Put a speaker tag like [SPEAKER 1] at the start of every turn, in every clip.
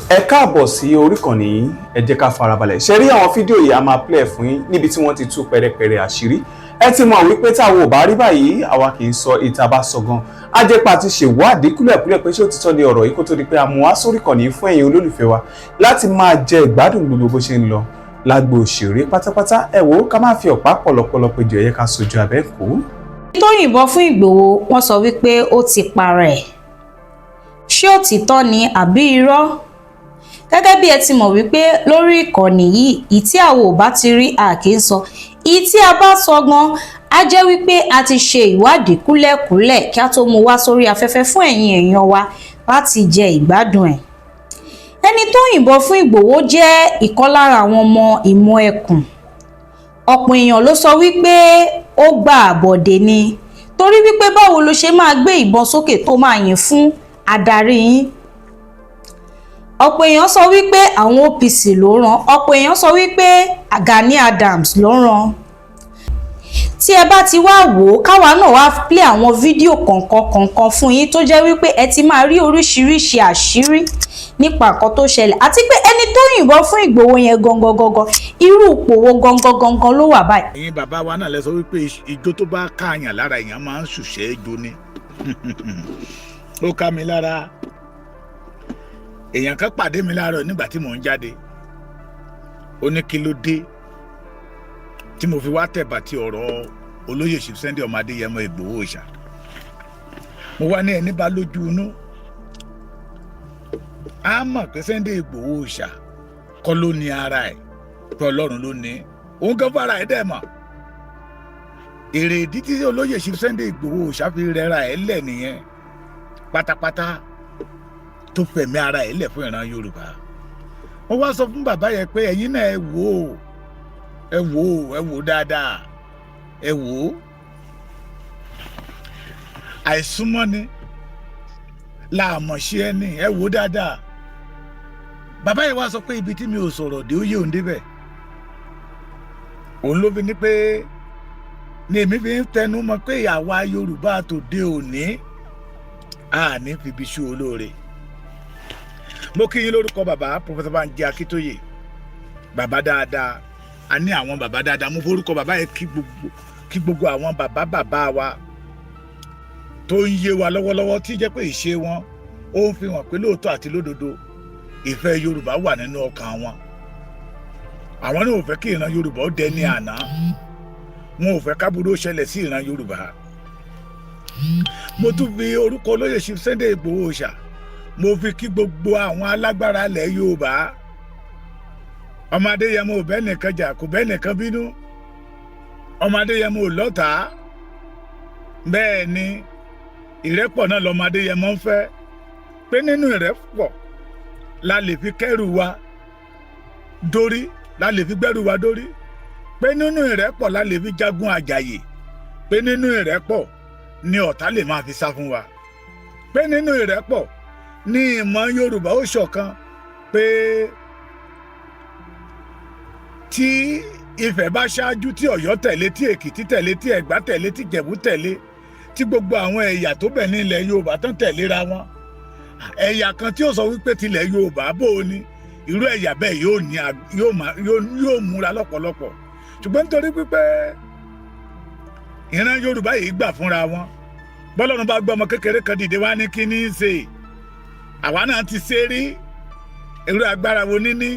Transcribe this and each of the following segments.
[SPEAKER 1] Ẹ káàbọ̀ sí orí ìkànnì yìí. Ẹ jẹ́ ká farabalẹ̀ ṣe rí àwọn fídíò yìí. A máa play fún yín níbi tí wọ́n ti tú pẹ̀rẹ̀pẹ̀rẹ̀ àṣírí. Ẹ ti mọ̀ wípé táwọn ò bá rí báyìí, àwa kì í sọ ìta bá sọ gan. Ajẹ́pà ti ṣèwádìí kúlẹ̀kúlẹ̀ pé ṣé òtítọ́ ni ọ̀rọ̀ yìí, kó tó di pé a mú wá sórí ìkànnì yìí fún ẹ̀yin olólùfẹ́ wa láti máa jẹ ìgbádùn gbogbo bó ṣe ń lọ lágbo òṣèré pátápátá. Ẹ wò ó, ká má fi ọ̀pá pọ̀lọpọ̀lọ péjọ, ẹ̀yẹ ká sojú abẹ́ kú.
[SPEAKER 2] Tó yìnbọn fún Ìgbòho, wọ́n sọ wípé ó ti para ẹ̀. Ṣé òtítọ́ ni àbí irọ́? Gẹ́gẹ́ bí ẹ ti mọ̀ wípé lórí ìkànnì yìí, ìtí àwa ò bá ti rí, a kì í sọ. Ìyí tí a bá sọ gan, á jẹ́ wípé a ti ṣe ìwádìí kúlẹ̀kúlẹ̀ kí a tó mú wá sórí afẹ́fẹ́ fún ẹ̀yin èèyàn wa láti jẹ ìgbádùn ẹ̀. Ẹni tó yìnbọn fún Ìgbòho jẹ́ ìkan lára àwọn ọmọ Ìmọ̀ Ẹkùn. Ọ̀pọ̀ èèyàn ló sọ wípé ó gba àbọ̀dè ni, torí wípé báwo ló ṣe máa gbé ìbọn sókè tó máa yìn fún adarí yín? Ọ̀pọ̀ èèyàn sọ wípé àwọn OPC ló rán. Ọ̀pọ̀ èèyàn sọ wípé Gani Adams ló rán. Tí ẹ bá ti wá wò ó, káwa náà wá play àwọn fídíò kọ̀ọ̀kan kọ̀ọ̀kan fún yín, tó jẹ́ wípé ẹ ti máa rí oríṣiríṣi àṣírí nípa nǹkan tó ṣẹlẹ̀, àti pé ẹni tó yìnbọn fún Ìgbòho yẹn gangan gangan, irú ipò wo gangan gangan ló wà báyìí?
[SPEAKER 3] Ẹ̀yin bàbá wa náà lẹ sọ wípé ijó tó bá káàyàn lára, èèyàn máa ń ṣùṣẹ́ jó ni. Ó ká mi lára. Èèyàn kan pàdé mi láàárọ̀ nígbà tí mò ń jáde. Ó ní kí ló dé tí mo fi wá tẹ̀bà tí ọ̀rọ̀ olóyè Chief Sunday ọmọ Adéyẹmọ Ìgbòho Òòṣà. Mo wá ní ẹni bá lójú inú á mọ̀ pé Sunday Ìgbòho Òòṣà kọ́ ló ní ara ẹ̀, pé Ọlọ́run ló ní òun gan fara ẹ̀ dẹ̀ mọ̀. Èrè ìdí tí olóyè Chief Sunday Ìgbòho Òòṣà fi rẹra ẹ̀ lẹ̀ nìyẹn pátápátá, tó fẹ̀mí ara ẹ̀ lẹ̀ fún ìran Yorùbá. Wọ́n wá sọ fún bàbá yẹn pé ẹ̀yin náà, ẹ wò ó, ẹ wò ó, ẹ wò ó dáadáa, ẹ wò ó. Àìsúnmọ́ni láàmọ̀ṣe ẹni. Ẹ wò ó dáadáa. Bàbá yẹn wá sọ pé ibi tí mi ò sọ̀rọ̀ dé, ó yé òun débẹ̀. Òun ló fi ní pé ní èmi fi ń tẹnu mọ́ pé àwa Yorùbá tòde òní, a ní fibi ṣú olóore. Mo kí yín lórúkọ bàbá Professor Banji Akíntóyè, bàbá dáadáa. A ní àwọn bàbá dáadáa. Mo forúkọ bàbá yẹn kí gbogbo àwọn bàbá bàbá wa tó ń yé wa lọ́wọ́lọ́wọ́, tí jẹ́ pé ìṣe wọn ó ń fi hàn pé lóòótọ́ àti lódodo, ìfẹ́ Yorùbá wà nínú ọkàn wọn. Àwọn náà ò fẹ́ kí ìran Yorùbá ó dẹni àná. Wọn ò fẹ́ kábúrò ṣẹlẹ̀ sí ìran Yorùbá. Mo tún fi orúkọ olóyè Chief Sunday Igboho Òòṣà, mo fi kí gbogbo àwọn alágbára ilẹ̀ Yorùbá. Ọmọ Adéyẹmọ ò bẹ́ẹ̀ nìkan jà, kò bẹ́ẹ̀ nìkan bínú. Ọmọ Adéyẹmọ ò lọ́tàá. Bẹ́ẹ̀ ni ìrẹ́pọ̀ náà lọ́mọ Adéyẹmọ ń fẹ́, pé nínú ìrẹ́pọ̀ la lè fi kẹ́rù wa dórí, la lè fi gbẹ́rù wa dórí, pé nínú ìrẹ́pọ̀ la lè fi jagun àjàyè, pé nínú ìrẹ́pọ̀ ni ọ̀tá lè máa fi sá fún wa, pé nínú ìrẹ́pọ̀ ní ìmọ̀ Yorùbá ó ṣọ̀kan, pé tí Ifẹ̀ bá ṣáájú, tí Ọ̀yọ́ tẹ̀lé, tí Èkìtì tẹ̀lé, tí Ẹ̀gbá tẹ̀lé, tí Ìjẹ̀bú tẹ̀lé, tí gbogbo àwọn ẹ̀yà tó bẹ̀ ní ilẹ̀ Yorùbá tán tẹ̀léra wọn, ẹ̀yà kan tí ó sọ wípé tilẹ̀ Yorùbá bò ó ní, irú ẹ̀yà bẹ́ẹ̀ yóò ní yóò múra lọ́pọ̀lọpọ̀. Ṣùgbọ́n nítorí pípé ìran Yorùbá yìí gbà fúnra wọn, bọ́lọ́run bá gbọ́ ọmọ kékeré kan dìde wá ní kí ní í ṣe, àwa náà ti ṣe rí. Irú agbára wo níní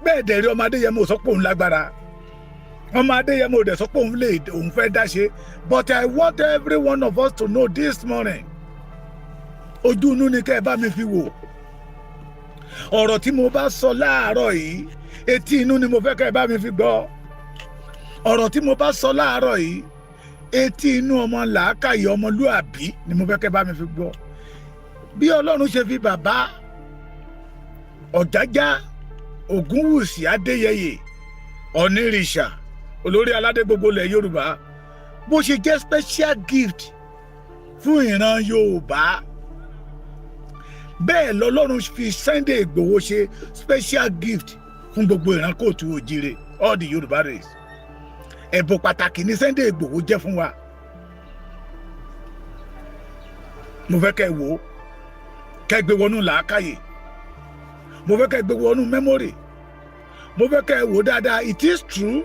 [SPEAKER 3] bẹ́ẹ̀ dẹ̀ rí? Ọmọ Adéyẹmọ ò sọ pé òun lágbára. Ọmọ Adéyẹmọ ò dẹ̀ sọ pé òun lè, òun fẹ́ dá ṣe. But I want every one of us to know this morning, ojú inú ni kẹ́ ẹ bá mi fi wò ọ̀rọ̀ tí mo bá sọ láàárọ̀ yìí. Etí inú ni mo fẹ́ kẹ́ ẹ bá mi fi gbọ́ ọ̀rọ̀ tí mo bá sọ láàárọ̀ yìí. Etí inú ọmọ làákàyè, ọmọlúàbí ni mo fẹ́ kẹ́ ẹ bá mi fi gbọ́. Bí Ọlọ́run ṣe fi bàbá Ọ̀jájá Ògúnwùsì Adéyẹyè Ọ̀nìrìṣà, olórí aládé gbogbo ilẹ̀ Yorùbá, bó ṣe jẹ́ special gift fún ìran Yorùbá, bẹ́ẹ̀ lọ́lọ́run fi Sunday Ìgbòho ṣe special gift fún gbogbo ìran káàárọ̀ oòjíire, all the Yorùbá race. Ẹ̀bùn pàtàkì ní Sunday Ìgbòho jẹ́ fún wa. Mo fẹ́ kẹ́ ẹ wò ó, kẹ́ ẹ gbé wọnú làákàyè. Mo fẹ́ kẹ́ ẹ gbé wọnú memory, mo fẹ́ kẹ́ ẹ wò dáadáa. It is true.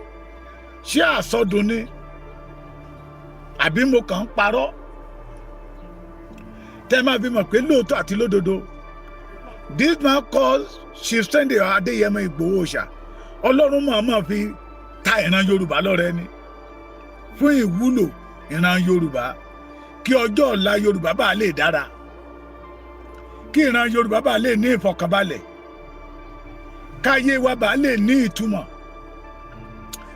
[SPEAKER 3] Ṣé àsọdùn ni àbí mo kàn ń parọ́? Tẹ́ máa fi mọ̀ pé lóòótọ́ àti lódodo, this man called Chief Sunday Adéyẹmọ Ìgbòho Òòṣà, Ọlọ́run mọ̀ọ́mọ̀ fi ta ìran Yorùbá lọ́rẹ ni fún ìwúlò ìran Yorùbá, kí ọjọ́ ọ̀la Yorùbá bá lè dára, kí ìran Yorùbá bá lè ní ìfọ̀kànbalẹ̀, káyé wa bá lè ní ìtumọ̀,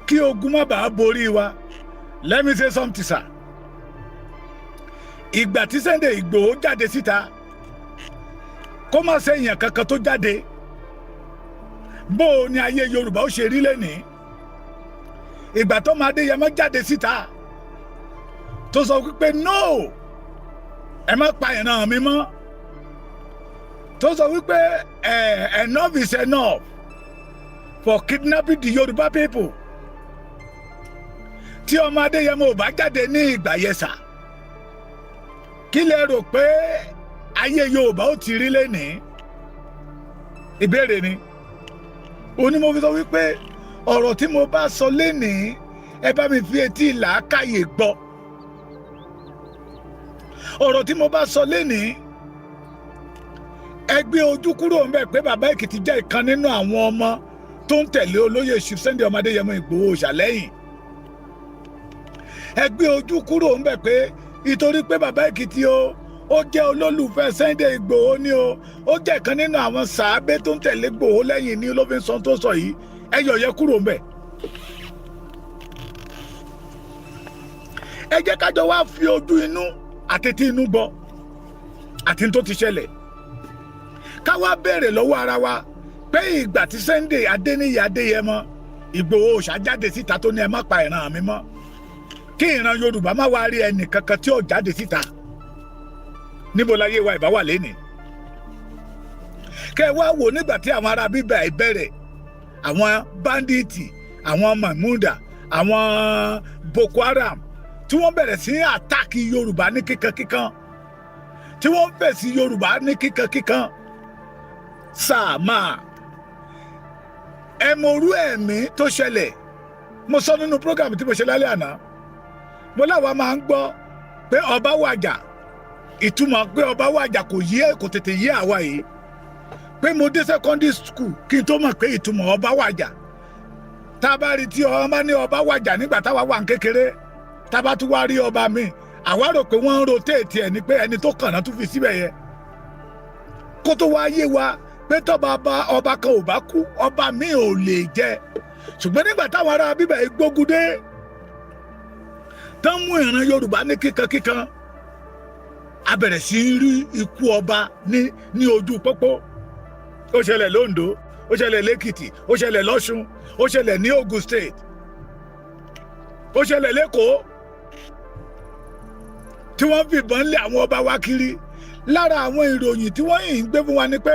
[SPEAKER 3] kí ogun má bàa borí wa. Let me say something, sir. Ìgbà tí Sunday Ìgbòho jáde síta, kó má sẹ́yìn kankan tó jáde, bó o ní ayé Yorùbá ó ṣe rí lẹ́nìí? Ìgbà tó máa Adéyẹmọ jáde síta tó sọ wípé no, ẹ má pa ìran mi mọ́, tó sọ wípé enough is enough for kidnapping the Yorùbá people, tí ọmọ Adéyẹmọ ò bá jáde ní ìgbà yẹn sà, kí lẹ rò pé ayé Yorùbá ó ti rí lénìí? Ìbéèrè ni. Òní mo fi sọ wípé ọ̀rọ̀ tí mo bá sọ lénìí, ẹ bá mi fi etí làákàyè gbọ́. Ọ̀rọ̀ tí mo bá sọ lénìí, ẹ gbé ojú kúrò ńbẹ̀ pé bàbá Èkìtì jẹ́ ìkan nínú àwọn ọmọ tó ń tẹ̀lé olóyè Chief Sunday ọmọ Adéyẹmọ Ìgbòho Òòṣà lẹ́yìn. Ẹ gbé ojú kúrò ńbẹ̀ pé ìtorí pé bàbá Èkìtì o, ó jẹ́ olólùfẹ́ Sunday Ìgbòho ni o, ó jẹ́ ìkan nínú àwọn sàábé tó ń tẹ̀lé Ìgbòho lẹ́yìn ní ló fi ń sọ tó sọ yìí. Ẹ yọ̀ yẹ kúrò ńbẹ̀. Ẹ jẹ́ kájọ wá fi ojú inú àti tí inú gbọ́ àti tó ti ṣẹlẹ̀, ká wá béèrè lọ́wọ́ ara wa pé ìgbà tí Sunday Adéníyì Adéyẹmọ Ìgbòho Òòṣà jáde síta tó ní ẹ má pa ìran mi mọ́, kí ìran Yorùbá má wá rí ẹnì kankan tí ò jáde síta, níbo láyé wa ìbá wà lénìí? Kẹ wá wò nígbà tí àwọn ará bíbẹ̀ ìbẹ̀rẹ̀, àwọn bandits, àwọn Mahmuda, àwọn Boko Haram, tí wọ́n bẹ̀rẹ̀ sí attack Yorùbá ní kíkankíkan, tí wọ́n fèsì Yorùbá ní kíkankíkan sáà máa ẹ mọ orú ẹ̀mí tó ṣẹlẹ̀. Mo sọ nínú program tí mo ṣe lálẹ́ àná, mo láwa máa ń gbọ́ pé ọba wàjà. Ìtumọ̀ pé ọba wàjà kò yé, kò tètè yé àwa yìí, pé mo dé secondary school kí n tó mọ̀ pé ìtumọ̀ ọba wàjà. Tá a bá rí tí ọba ní ọba wàjà nígbà táwa wà ń kékeré, tá a bá tún wá rí ọba mi, àwa rò pé wọ́n ń rotate ẹ̀ ní, pé ẹni tó kàn náà tún fi síbẹ̀ yẹ, kó tó wá yé wa pé tọ́ba bá ọba kan ò bá kú, ọba mi ò lè jẹ. Ṣùgbọ́n nígbà táwọn ará bíbẹ̀ gbógun dé tán, mú ìran Yorùbá ní kíkankíkan, a bẹ̀rẹ̀ sí í rí ikú ọba ní ojú pópó. Ó ṣẹlẹ̀ lóńdó, ó ṣẹlẹ̀ lẹ́kìtì, ó ṣẹlẹ̀ lọ́ṣun, ó ṣẹlẹ̀ ní Ogun State, ó ṣẹlẹ̀ lẹ́kọ̀ọ́, tí wọ́n fìbọn lé àwọn ọba wa kiri. Lára àwọn ìròyìn tí wọ́n yìí ń gbé fún wa ni pé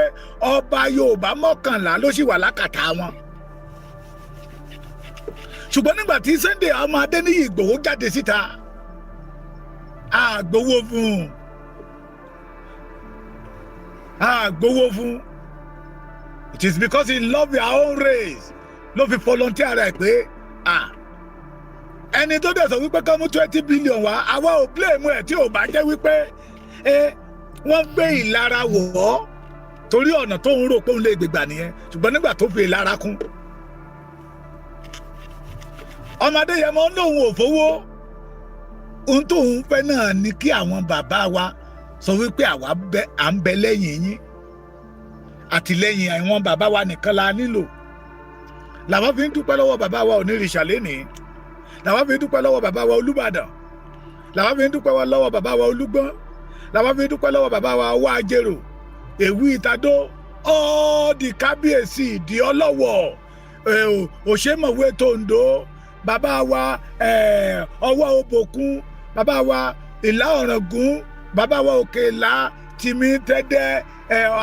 [SPEAKER 3] ọba Yorùbá 11 ló sì wà lákàtà wọn. Ṣùgbọ́n nígbà tí Sunday ọmọ Adéníyì Ìgbòho jáde síta, àgbowó fún un, àgbowó fún. It is because he love your own race ló fi volunteer rẹ̀ pé ẹni tó dẹ̀ sọ wípé ká mú 20 billion wá, àwa ò blame ẹ̀. Tí ò bá jẹ́ wípé ẹ wọ́n gbé ìlara wọ̀ ọ́, torí ọ̀nà tó ń rò pé òun lè gbègbà nìyẹn. Ṣùgbọ́n nígbà tó fi ìlara kún, ọmọdé yẹn mọ́ lóun ò fowó. Ohun tóun fẹ́ náà ni kí àwọn bàbá wa sọ wípé àwa à ń bẹ lẹ́yìn yín. Àtìlẹ́yìn àwọn bàbá wa nìkan la nílò. Làwọn fi ń dúpẹ́ lọ́wọ́ bàbá wa Onírìṣà lénìí, làwọn fi ń dúpẹ́ lọ́wọ́ bàbá wa Olúbàdàn, làwọn fi ń dúpẹ́ lọ́wọ́ bàbá wa Olúgbọ́n, làwọn fi ń dúpẹ́ lọ́wọ́ bàbá wa Ọwá Ajérò, Èwí Ìtàdó, all the kábíyèsí, ìdí ọlọ́wọ̀, Òṣèmọ̀wé tòǹdó, bàbá wa Ọwọ́ Òbòkun, bàbá wa Ìlà Ọ̀ràngún, bàbá wa Òkè Ìlà, Tìmí Tẹ́dẹ́,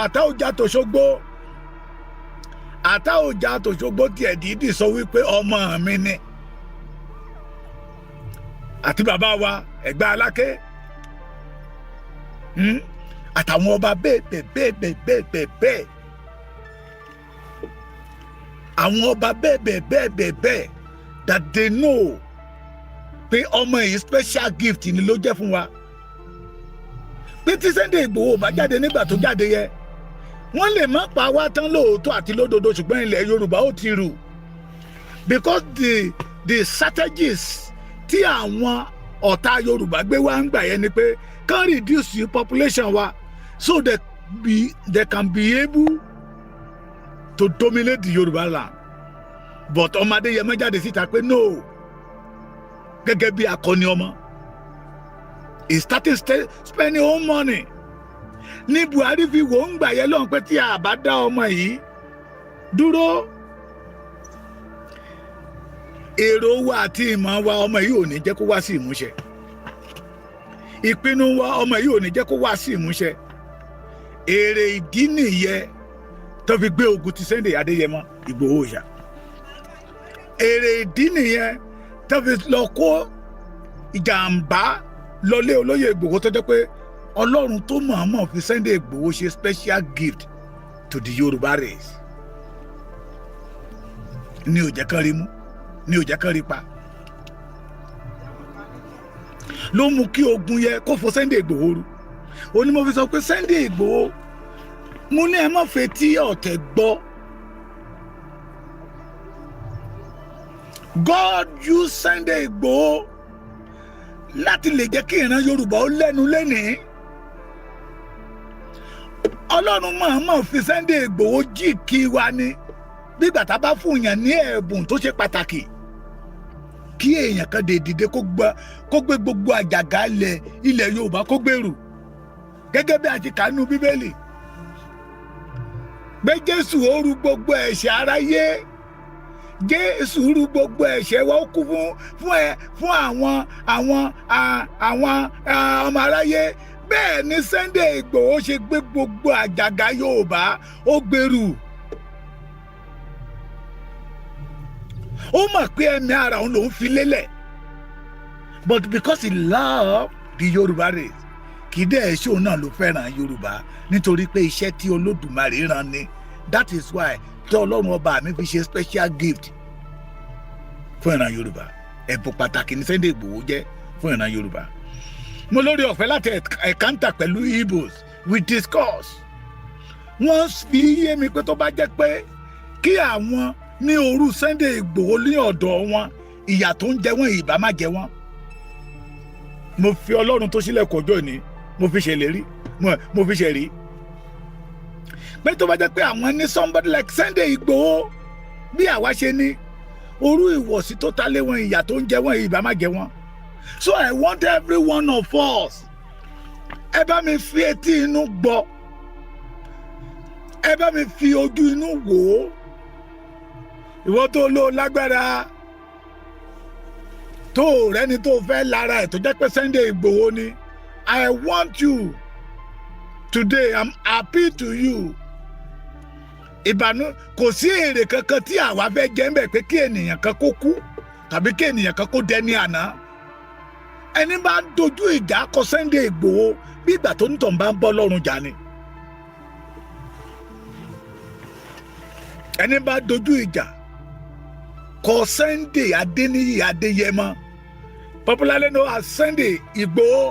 [SPEAKER 3] Àtàwùjá tòṣogbo. Àtàwùjá tòṣogbo tiẹ̀ dídì sọ wípé ọmọ mi ni, àti bàbá wa Ẹ̀gbá Aláké, àtàwọn ọba bẹ́ẹ̀ bẹ́ẹ̀ bẹ́ẹ̀ bẹ́ẹ̀ bẹ́ẹ̀ bẹ́ẹ̀. Àwọn ọba bẹ́ẹ̀ bẹ́ẹ̀ bẹ́ẹ̀ bẹ́ẹ̀ bẹ́ẹ̀ that they know pé ọmọ yìí, special gift ni ló jẹ́ fún wa, pé tí Sunday Igboho bá jáde nígbà tó jáde yẹ, wọ́n lè má pa wá tán lóòótọ́ àti lódodo, ṣùgbọ́n ilẹ̀ Yorùbá ó ti rù, because the strategies tí àwọn ọ̀tá Yorùbá gbé wá ń gbà yẹn ni pé kàn reduce the population wa so they can be able to dominate the Yorùbá land. But ọmọ Adéyẹmọ jáde síta pé no, gẹ́gẹ́ bí akọni ọmọ, he started spending own money. Ní Buhari fi wò ń gbà yẹn lọ́hùn pé tí a bá dá ọmọ yìí dúró, èrò wa àti ìmọ̀ wa, ọmọ yìí ò ní jẹ́ kó wá sí ìmúṣẹ. Ìpinnu wa, ọmọ yìí ò ní jẹ́ kó wá sí ìmúṣẹ. Èrè ìdí nìyẹn tó fi gbé ogun ti Sunday Adéyẹmọ Ìgbòho ìyá. Èrè ìdí nìyẹn tó fi lọ kó ìjàmbá lọlé olóyè Ìgbòho, tó jẹ́ pé Ọlọ́run tó mọ̀ọ́mọ̀ fi Sunday Ìgbòho ṣe special gift to the Yorùbá race ní ò jẹ́ kán rí mú, ní ò jẹ́ kán rí pa, ló mú kí ogun yẹ kó fo Sunday Ìgbòho rú. Ó ní mo fi sọ pé Sunday Ìgbòho, mo ní ẹ má fetí ọ̀tẹ̀ gbọ́. God use Sunday Ìgbòho láti lè jẹ́ kí ìran Yorùbá ó lẹ́nu lẹ́nìí. Ọlọ́run mọ̀ọ́mọ̀ fi Sunday Ìgbòho jí kí wa ni, bí gbàtà bá fún yàn ní ẹ̀bùn tó ṣe pàtàkì, kí èèyàn kan dè dìde kó gbé gbogbo àjàgà ilẹ̀ Yorùbá kó gbèrú, gẹ́gẹ́ bí a ti kà nínú Bíbélì pé Jésù ó ru gbogbo ẹ̀ṣẹ̀ aráyé, Jésù ru gbogbo ẹ̀ṣẹ̀ wa, ó kú fún ẹ fún àwọn ọmọ aráyé. Bẹ́ẹ̀ ni Sunday Ìgbòho ṣe gbé gbogbo àjàgà Yorùbá, ó gbèrú. Ó mọ̀ pé ẹ̀mí ara òun lòún fi lélẹ̀, but because he love the Yorùbá race, kì í dẹ̀ ṣé òun náà ló fẹ́ràn Yorùbá, nítorí pé iṣẹ́ tí Olódùmarè rán ni. That is why tí Ọlọ́run ọba mi fi ṣe special gift fún ìran Yorùbá. Ẹ̀bùn pàtàkì ní Sunday Ìgbòho jẹ́ fún ìran Yorùbá. Mo lórí ọ̀fẹ́ láti encounter pẹ̀lú Igbos, we discuss. Wọ́n fi yé mi pé tó bá jẹ́ pé kí àwọn ní òru Sunday Ìgbòho ní ọ̀dọ̀ wọn, ìyà tó ń jẹ wọ́n ìbá má jẹ wọ́n. Mo fi Ọlọ́run tó sílẹ̀ kọjọ́ ní, mo fi ṣèlérí, mo fi ṣèrí pé tó bá jẹ́ pé àwọn ní somebody like Sunday Ìgbòho bí àwa ṣe ní, orú ìwọ̀sí tó ta lé wọn, ìyà tó ń jẹ wọ́n ìbá má jẹ wọ́n. So I want every one of us, ẹ bá mi fi etí inú gbọ́, ẹ bá mi fi ojú inú wò ó. Ìwọ tó lò lágbára tó rẹni tó fẹ́ lára ẹ̀ tó jẹ́ pé Sunday Ìgbòho ni, I want you today, I'm happy to you. Ìbànú kò sí èrè kankan tí àwa fẹ́ jẹ́ ń bẹ̀ pé kí ènìyàn kan kó kú tàbí kí ènìyàn kan kó dẹni àná. Ẹni bá ń dojú ìjà kọ Sunday Ìgbòho, bí ìgbà tó ń tàn bá ń bọ́ lọ́rùn jà ni. Ẹni bá dojú ìjà kọ Sunday Adéníyì Adéyẹmọ, popularly known as Sunday Ìgbòho,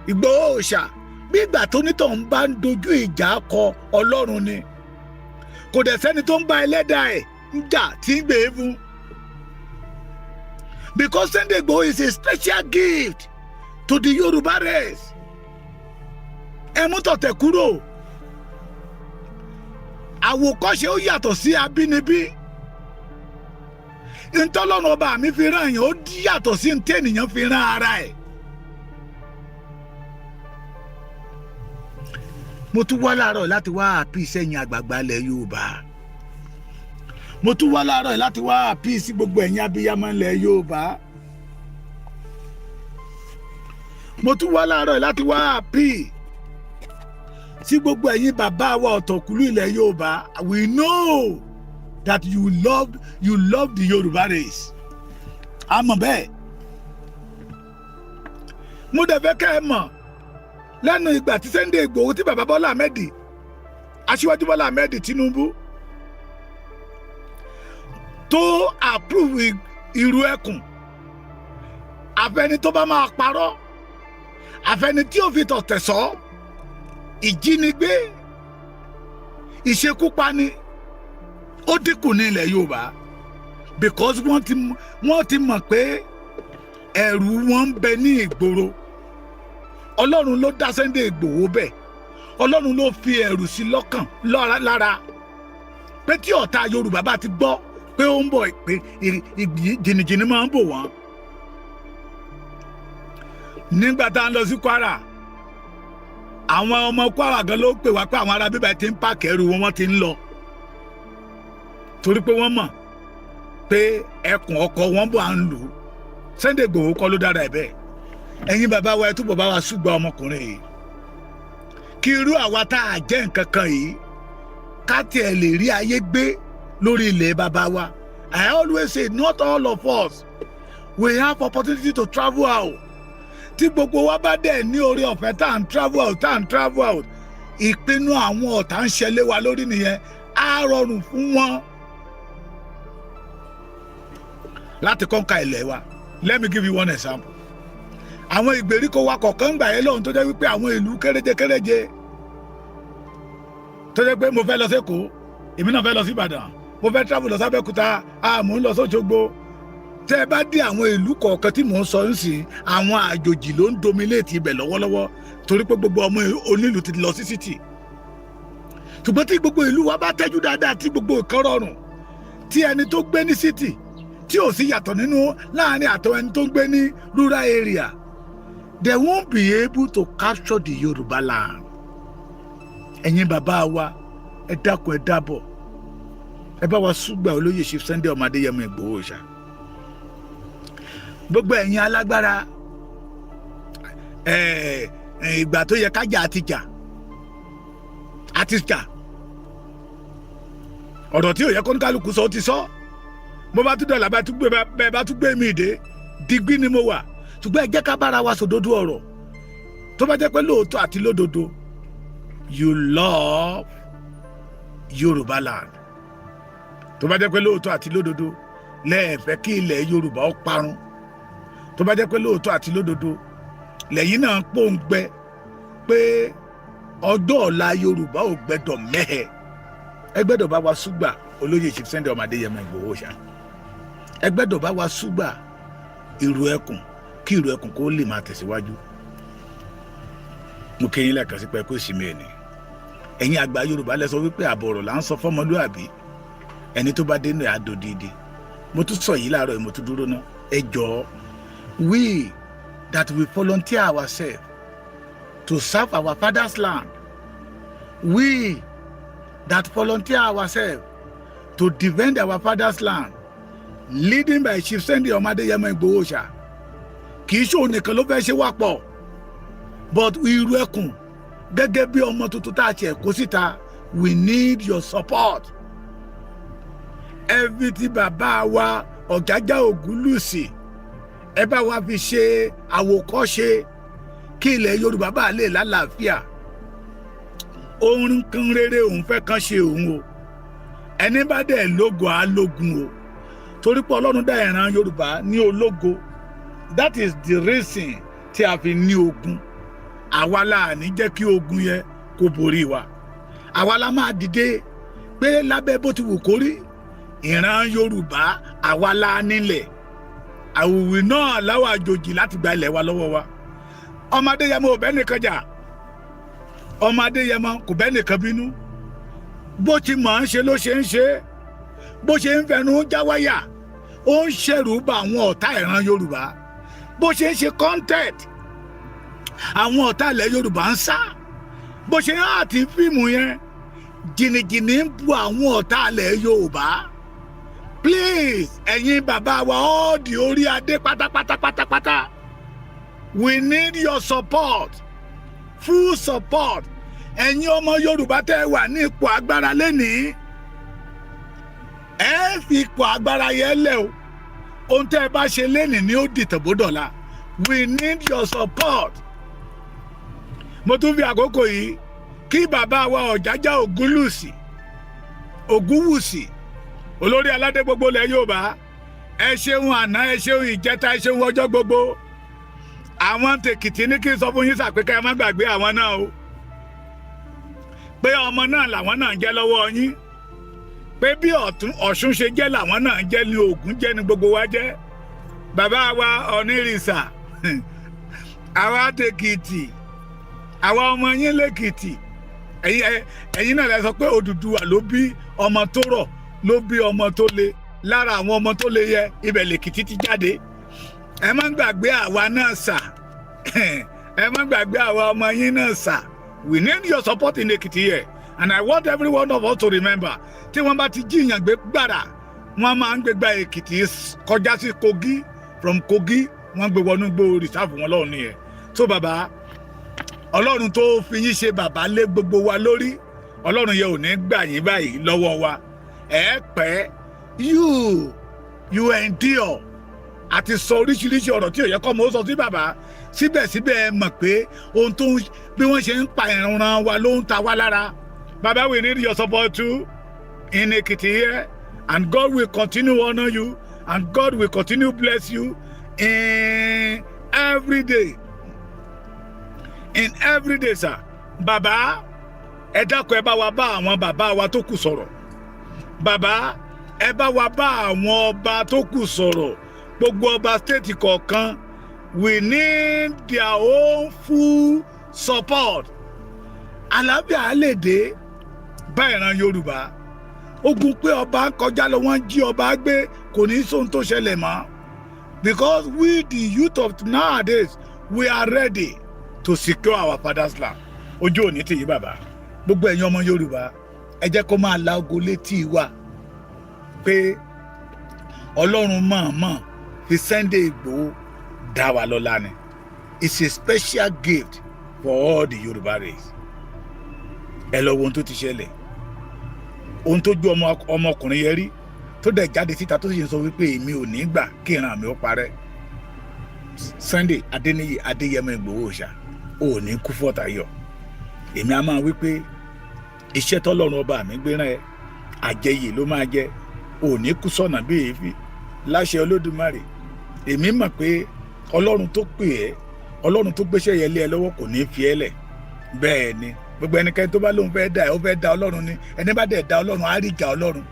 [SPEAKER 3] Ìgbòho òòṣà, bí ìgbà tó nítàn bá ń dojú ìjà kọ Ọlọ́run ni. Kò dẹ̀ sẹ́ni tó ń bá ẹlẹ́dàá ẹ̀ ń jà tí ń gbé e fún, because Sunday Igboho is a special gift to the Yoruba race. Ẹ mú tọ̀tẹ̀ kúrò. Àwòkọ́ṣe ó yàtọ̀ sí abínibí. Ntọ́lọ́run ọba mi fi rán èèyàn ó yàtọ̀ sí ntí ènìyàn fi rán ara ẹ̀. Mo tún wá láàárọ̀ láti wá àpì sẹ́yìn àgbààgbà ilẹ̀ Yorùbá. Mo tún wá láàárọ̀ láti wá àpì sí gbogbo ẹ̀yin abiyamọ ilẹ̀ Yorùbá. Mo tún wá láàárọ̀ láti wá àpì sí gbogbo ẹ̀yin bàbá wa ọ̀tọ̀kùlú ilẹ̀ Yorùbá. We know that you love the Yorùbá race. Àmọ́ bẹ́ẹ̀, mo dẹ̀ fẹ́ kẹ́ ẹ mọ̀, lẹ́nu ìgbà tí Sunday Igboho, tí bàbá Bọ́lá Ahmed, Aṣíwájú Bọ́lá Ahmed Tinubu Tó approve Ìrù Ẹkùn, àfẹni tó bá máa parọ́, àfẹni tí ò fi tọ̀tẹ̀ sọ, ìjínigbé, ìṣekúpani, ó dínkù ní ilẹ̀ Yorùbá because wọ́n ti mọ̀ pé ẹ̀rù wọn ń bẹ ní ìgboro. Ọlọ́run ló dá Sunday Ìgbòho bẹ́ẹ̀. Ọlọ́run ló fi ẹ̀rù sí lọ́kàn lára pé tí ọ̀tá Yorùbá bá ti gbọ́ pé ó ń bọ̀, pé jìnnìjìnnì máa ń bò wọ́n. Nígbà tá à ń lọ sí Kwara, àwọn ọmọ Kwara gan ló pè wá pé àwọn ará bíbá ti ń pack ẹrù wọn, wọ́n ti ń lọ, torí pé wọ́n mọ̀ pé ẹkùn ọkọ̀ wọn bọ̀ à ń lù ú. Sunday Igboho kọ́ ló dára ẹ̀ bẹ́ẹ̀. Ẹ̀yin bàbá wa, ẹ túbọ̀ bá wa ṣùgbọ́n ọmọkùnrin yìí, kí irú àwa tá a jẹ́ nǹkan kan yìí, ká tiẹ̀ lè rí ayé gbé lórí ilẹ̀ bàbá wa. I always say, not all of us, we have opportunity to travel out. Tí gbogbo wa bá dẹ̀ ní oore ọ̀fẹ́ tá à ń travel out, tá à ń travel out, ìpinnu àwọn ọ̀tá ń ṣẹlẹ̀ wa lórí nìyẹn. Á rọrùn fún wọn láti conquer ilẹ̀ wa. Let me give you one example. Àwọn ìgbèríko wa kọ̀ọ̀kan gbà yẹn lọ́hùn, tó jẹ́ wípé àwọn ìlú kéréje kéréje, tó jẹ́ pé mo fẹ́ lọ sẹ́kọ̀ọ́, èmi náà fẹ́ lọ sí Ìbàdàn, mo fẹ́ travel lọ sábẹ́kúta, mò ń lọ sóṣogbo. Tẹ́ ẹ bá dé àwọn ìlú kọ̀ọ̀kan tí mò ń sọ ń sìn, àwọn àjòjì ló ń dominate ibẹ̀ lọ́wọ́lọ́wọ́, torí pé gbogbo ọmọ onílù ti lọ sí city. Ṣùgbọ́n tí gbogbo ìlú wa bá tẹ́jú dáadáa, tí gbogbo nǹkan rọrùn, tí ẹni tó gbé ní city tí ò sí yàtọ̀ nínú láàrin àtọ ẹni tó ń gbé ní rural area, they won't be able to capture the Yorùbá land. Ẹ̀yin bàbá wa, ẹ dákun, ẹ dábọ̀, ẹ bá wa súgbà olóyè Chief Sunday ọmọ Adéyẹmọ Ìgbòho ṣá. Gbogbo ẹ̀yin alágbára, ìgbà tó yẹ kájà àti jà àti jà, ọ̀rọ̀ tí ò yẹ kó ní kálukú sọ ó ti sọ. Mo bá tún dọ̀là, bá tún gbé bẹ́ẹ̀, bá tún gbé mi dé digbí ni mo wà. Ṣùgbọ́n ẹ jẹ́ ká bára wa sòdodo ọ̀rọ̀. Tó bá jẹ́ pé lóòótọ́ àti lódodo you love Yorùbá land, tó bá jẹ́ pé lóòótọ́ àti lódodo lẹ́ẹ̀fẹ́ kí ilẹ̀ Yorùbá ó parun, tó bá jẹ́ pé lóòótọ́ àti lódodo lẹ́yìn náà pòǹgbẹ pé ọjọ́ ọ̀la Yorùbá ò gbẹ́dọ̀ mẹ́hẹ̀, ẹ gbẹ́dọ̀ bá wa súgbà olóyè Chief Sunday ọmọ Adéyẹmọ Ìgbòho ṣá. Ẹ gbẹ́dọ̀ bá wa súgbà Ìrù Ẹkùn, kí Ìrù Ẹkùn kó lè máa tẹ̀síwájú. Mo kí yín lẹ́ẹ̀kan sí pé kó ìsinmi ẹ̀ ní. Ẹ̀yin àgbà Yorùbá lẹ sọ wípé àbọ̀ ọ̀rọ̀ là ń sọ fọ́mọlúàbí, ẹni tó bá dénú ẹ̀ á dòdìdì. Mo tún sọ yìí láàárọ̀ yìí, mo tún dúró ná. Ẹ jọ̀ọ́, we that we volunteer ourselves to serve our father's land, we that volunteer ourselves to defend our father's land, leading by Chief Sunday ọmọ Adéyẹmọ Ìgbòho ṣá, kì í ṣòun nìkan ló fẹ́ ṣe wá pọ̀, but Ìrù Ẹkùn gẹ́gẹ́ bí ọmọ tuntun tá a ṣe kó síta, we need your support. Ẹbí tí bàbá wa Ọ̀jájá Ògúnlùsì, ẹ bá wa fi ṣe àwòkọ́ṣe kí ilẹ̀ Yorùbá bá lè lálàáfíà. Ohun kan rere òun fẹ́ kàn ṣe òun o. Ẹni bá dẹ̀ lógo á lógun o, torí pé Ọlọ́run dá ìran Yorùbá ní ológo. That is the reason tí a fi ní ogun. Àwa la ní jẹ́ kí ogun yẹn kó borí wa. Àwa la máa dìde pé lábẹ́ bó ti wù kó rí, ìran Yorùbá, àwa la nílẹ̀. Àwùwì náà láwọn àjòjì láti gba ilẹ̀ wa lọ́wọ́ wa. Ọmọ Adéyẹmọ ò bẹ́ẹ̀ nìkan jà, ọmọ Adéyẹmọ kò bẹ́ẹ̀ nìkan bínú. Bó ti mọ̀ ń ṣe ló ṣe ń ṣe, bó ṣe ń fẹnu já wáyà, ó ń ṣẹ̀rù bà àwọn ọ̀tá ìran Yorùbá. Bó ṣe ń ṣe content, àwọn ọ̀tá ilẹ̀ Yorùbá ń sá. Bó ṣe ń àti fíìmù yẹn, jìnnìjìnnì ń bu àwọn ọ̀tá ilẹ̀ Yorùbá. Please, ẹ̀yin bàbá wa, all the orí adé pátápátá pátápátá, we need your support, full support. Ẹ̀yin ọmọ Yorùbá tẹ́ wà ní ipò agbára lénìí, ẹ fi ipò agbára yẹn lẹ̀ o. Ohun tẹ́ ẹ bá ṣe lénìí ni ó dìtàn bó dọ̀la. We need your support. Mo tún fi àkókò yìí kí bàbá wa Ọ̀jájá Ògúnlùsì, Ògúnwùsì. Olórí aládé gbogbo ilẹ̀ Yorùbá, ẹ ṣeun àná, ẹ ṣeun ìjẹta, ẹ ṣeun ọjọ́ gbogbo. Àwọn tèkìtì ní kí n sọ fún yín sàpé ká ẹ má gbàgbé àwọn náà o, pé ọmọ náà làwọn náà ń jẹ́ lọ́wọ́ yín, pé bí ọ̀tún Ọ̀ṣun ṣe jẹ́ làwọn náà ń jẹ́, ní Ògún jẹ́, ní gbogbo wa jẹ́. Bàbá wa Onírìṣà, àwa tèkìtì, àwa ọmọ yín lẹ́kìtì, ẹ̀yin náà lẹ sọ pé Odùduwà ló bí ọmọ tó rọ̀, ló bí ọmọ tó le. Lára àwọn ọmọ tó le yẹ, ibẹ̀ lèkìtì ti jáde. Ẹ má gbàgbé àwa náà sà, ẹ má gbàgbé àwa ọmọ yín náà sà. We need your support in Ekiti here, and I want every one of us to remember, tí wọ́n bá ti jíyàn gbé gbàrà, wọ́n máa ń gbégbá Èkìtì kọjá sí Kogi. From Kogi, wọ́n gbé wọnú gbó reserve wọn lọ́run nìyẹn. Tó bàbá, Ọlọ́run tó fi yín ṣe bàbá lé gbogbo wa lórí, Ọlọ́run yẹn ò ní gbà yín báyìí lọ́wọ́ wa. Ẹ pẹ́, you endure àti sọ oríṣiríṣi ọ̀rọ̀ tí ò yẹ kọ́ mọ́ ó sọ sí bàbá. Síbẹ̀síbẹ̀, ẹ mọ̀ pé ohun tó ń bí wọ́n ṣe ń pa ìran wa ló ń ta wá lára. Bàbá, we need your support too in Ekiti here, and God will continue honour you and God will continue bless you in every day, in every day, sir. Bàbá, ẹ dákun, ẹ bá wa bá àwọn bàbá wa tó kù sọ̀rọ̀. Bàbá, ẹ bá wa bá àwọn ọba tó kù sọ̀rọ̀, gbogbo ọba state kọ̀ọ̀kan. We need their own full support. Àlàáfíà lè dé bá ìran Yorùbá. Ogun pé ọba ń kọjá lọ, wọ́n jí ọba gbé, kò ní sóhun tó ṣẹlẹ̀ mọ́, because we the youth of nowadays, we are ready to secure our father's land. Ojú òní tì yí bàbá. Gbogbo ẹ̀yin ọmọ Yorùbá, ẹ jẹ́ kó máa la ogo létí wa pé Ọlọ́run mọ̀ọ́mọ̀ fi Sunday Igboho dá wa lọ́lá ni. It's a special gift for all the Yorùbá race. Ẹ lọ wo ohun tó ti ṣẹlẹ̀, ohun tó ju ọmọkùnrin yẹn rí, tó dẹ̀ jáde síta, tó sì ń sọ wípé èmi ò ní gbà kí ìran mi ó parẹ́. Sunday Adéníyì Adéyẹmọ Ìgbòho ṣá ò ní kú fọ́tàyọ̀. Èmi á máa wípé iṣẹ́ tọ́lọ́run ọba mi gbé rán ẹ, àjẹyè ló máa jẹ. Ò ní kú sọ̀nà bí èéfín láṣẹ Olódùmarè. Èmi mọ̀ pé Ọlọ́run tó pè ẹ́, Ọlọ́run tó gbéṣẹ́ yẹn lé ẹ lọ́wọ́, kò ní fi ẹ́ lẹ̀. Bẹ́ẹ̀ ni, gbogbo ẹnikẹ́ni tó bá lóun fẹ́ dá ẹ, ó fẹ́ dá Ọlọ́run ni. Ẹni bá dẹ̀ dá Ọlọ́run, á rí ìjà Ọlọ́run.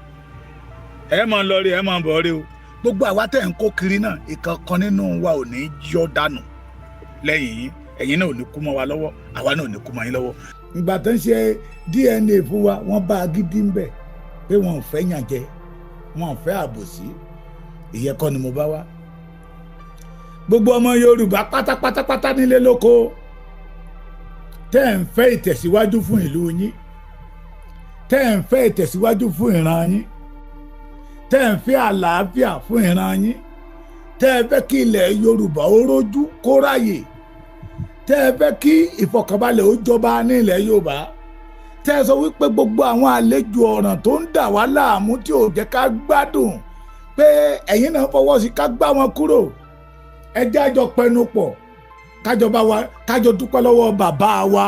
[SPEAKER 3] Ẹ máa ń lọ rí, ẹ máa ń bọ̀ rí o. Gbogbo àwa tẹ̀ ń kó kiri náà, ìkankan nínú wa ò ní yọ dànù lẹ́yìn yín. Ẹ̀yin náà ò ní kú mọ́ wa lọ́wọ́, àwa náà ò ní kú mọ́ yín lọ́wọ́. Ìgbà tó ń ṣe DNA fún wa, wọ́n bá agídí ń bẹ̀ pé wọn ò fẹ́ yàn jẹ, wọn ò fẹ́ àbòsí. Ìyẹn kọ́ ni mo bá wá. Gbogbo ọmọ Yorùbá pátápátápátá, nílé lóko, tẹ́ ẹ̀ ń fẹ́ ìtẹ̀síwájú fún ìlú yín, tẹ́ ẹ̀ ń fẹ́ ìtẹ̀síwájú fún ìran yín, tẹ́ ẹ̀ ń fẹ́ àlàáfíà fún ìran yín, tẹ́ ẹ fẹ́ kí ilẹ̀ Yorùbá ó rójú kó ráyè, tẹ́ ẹ fẹ́ kí ìfọ̀kànbalẹ̀ ó jọba ní ilẹ̀ Yorùbá, tẹ́ ẹ sọ wípé gbogbo àwọn àlejò ọ̀ràn tó ń dà wá láàmú, tí ò jẹ́ ká gbádùn, pé ẹ̀yin náà fọwọ́ sí ká gbá wọn kúrò, ẹ jẹ́ àjọ pẹnu pọ̀, kájọ bá wa, kájọ dúpẹ́ lọ́wọ́ bàbá wa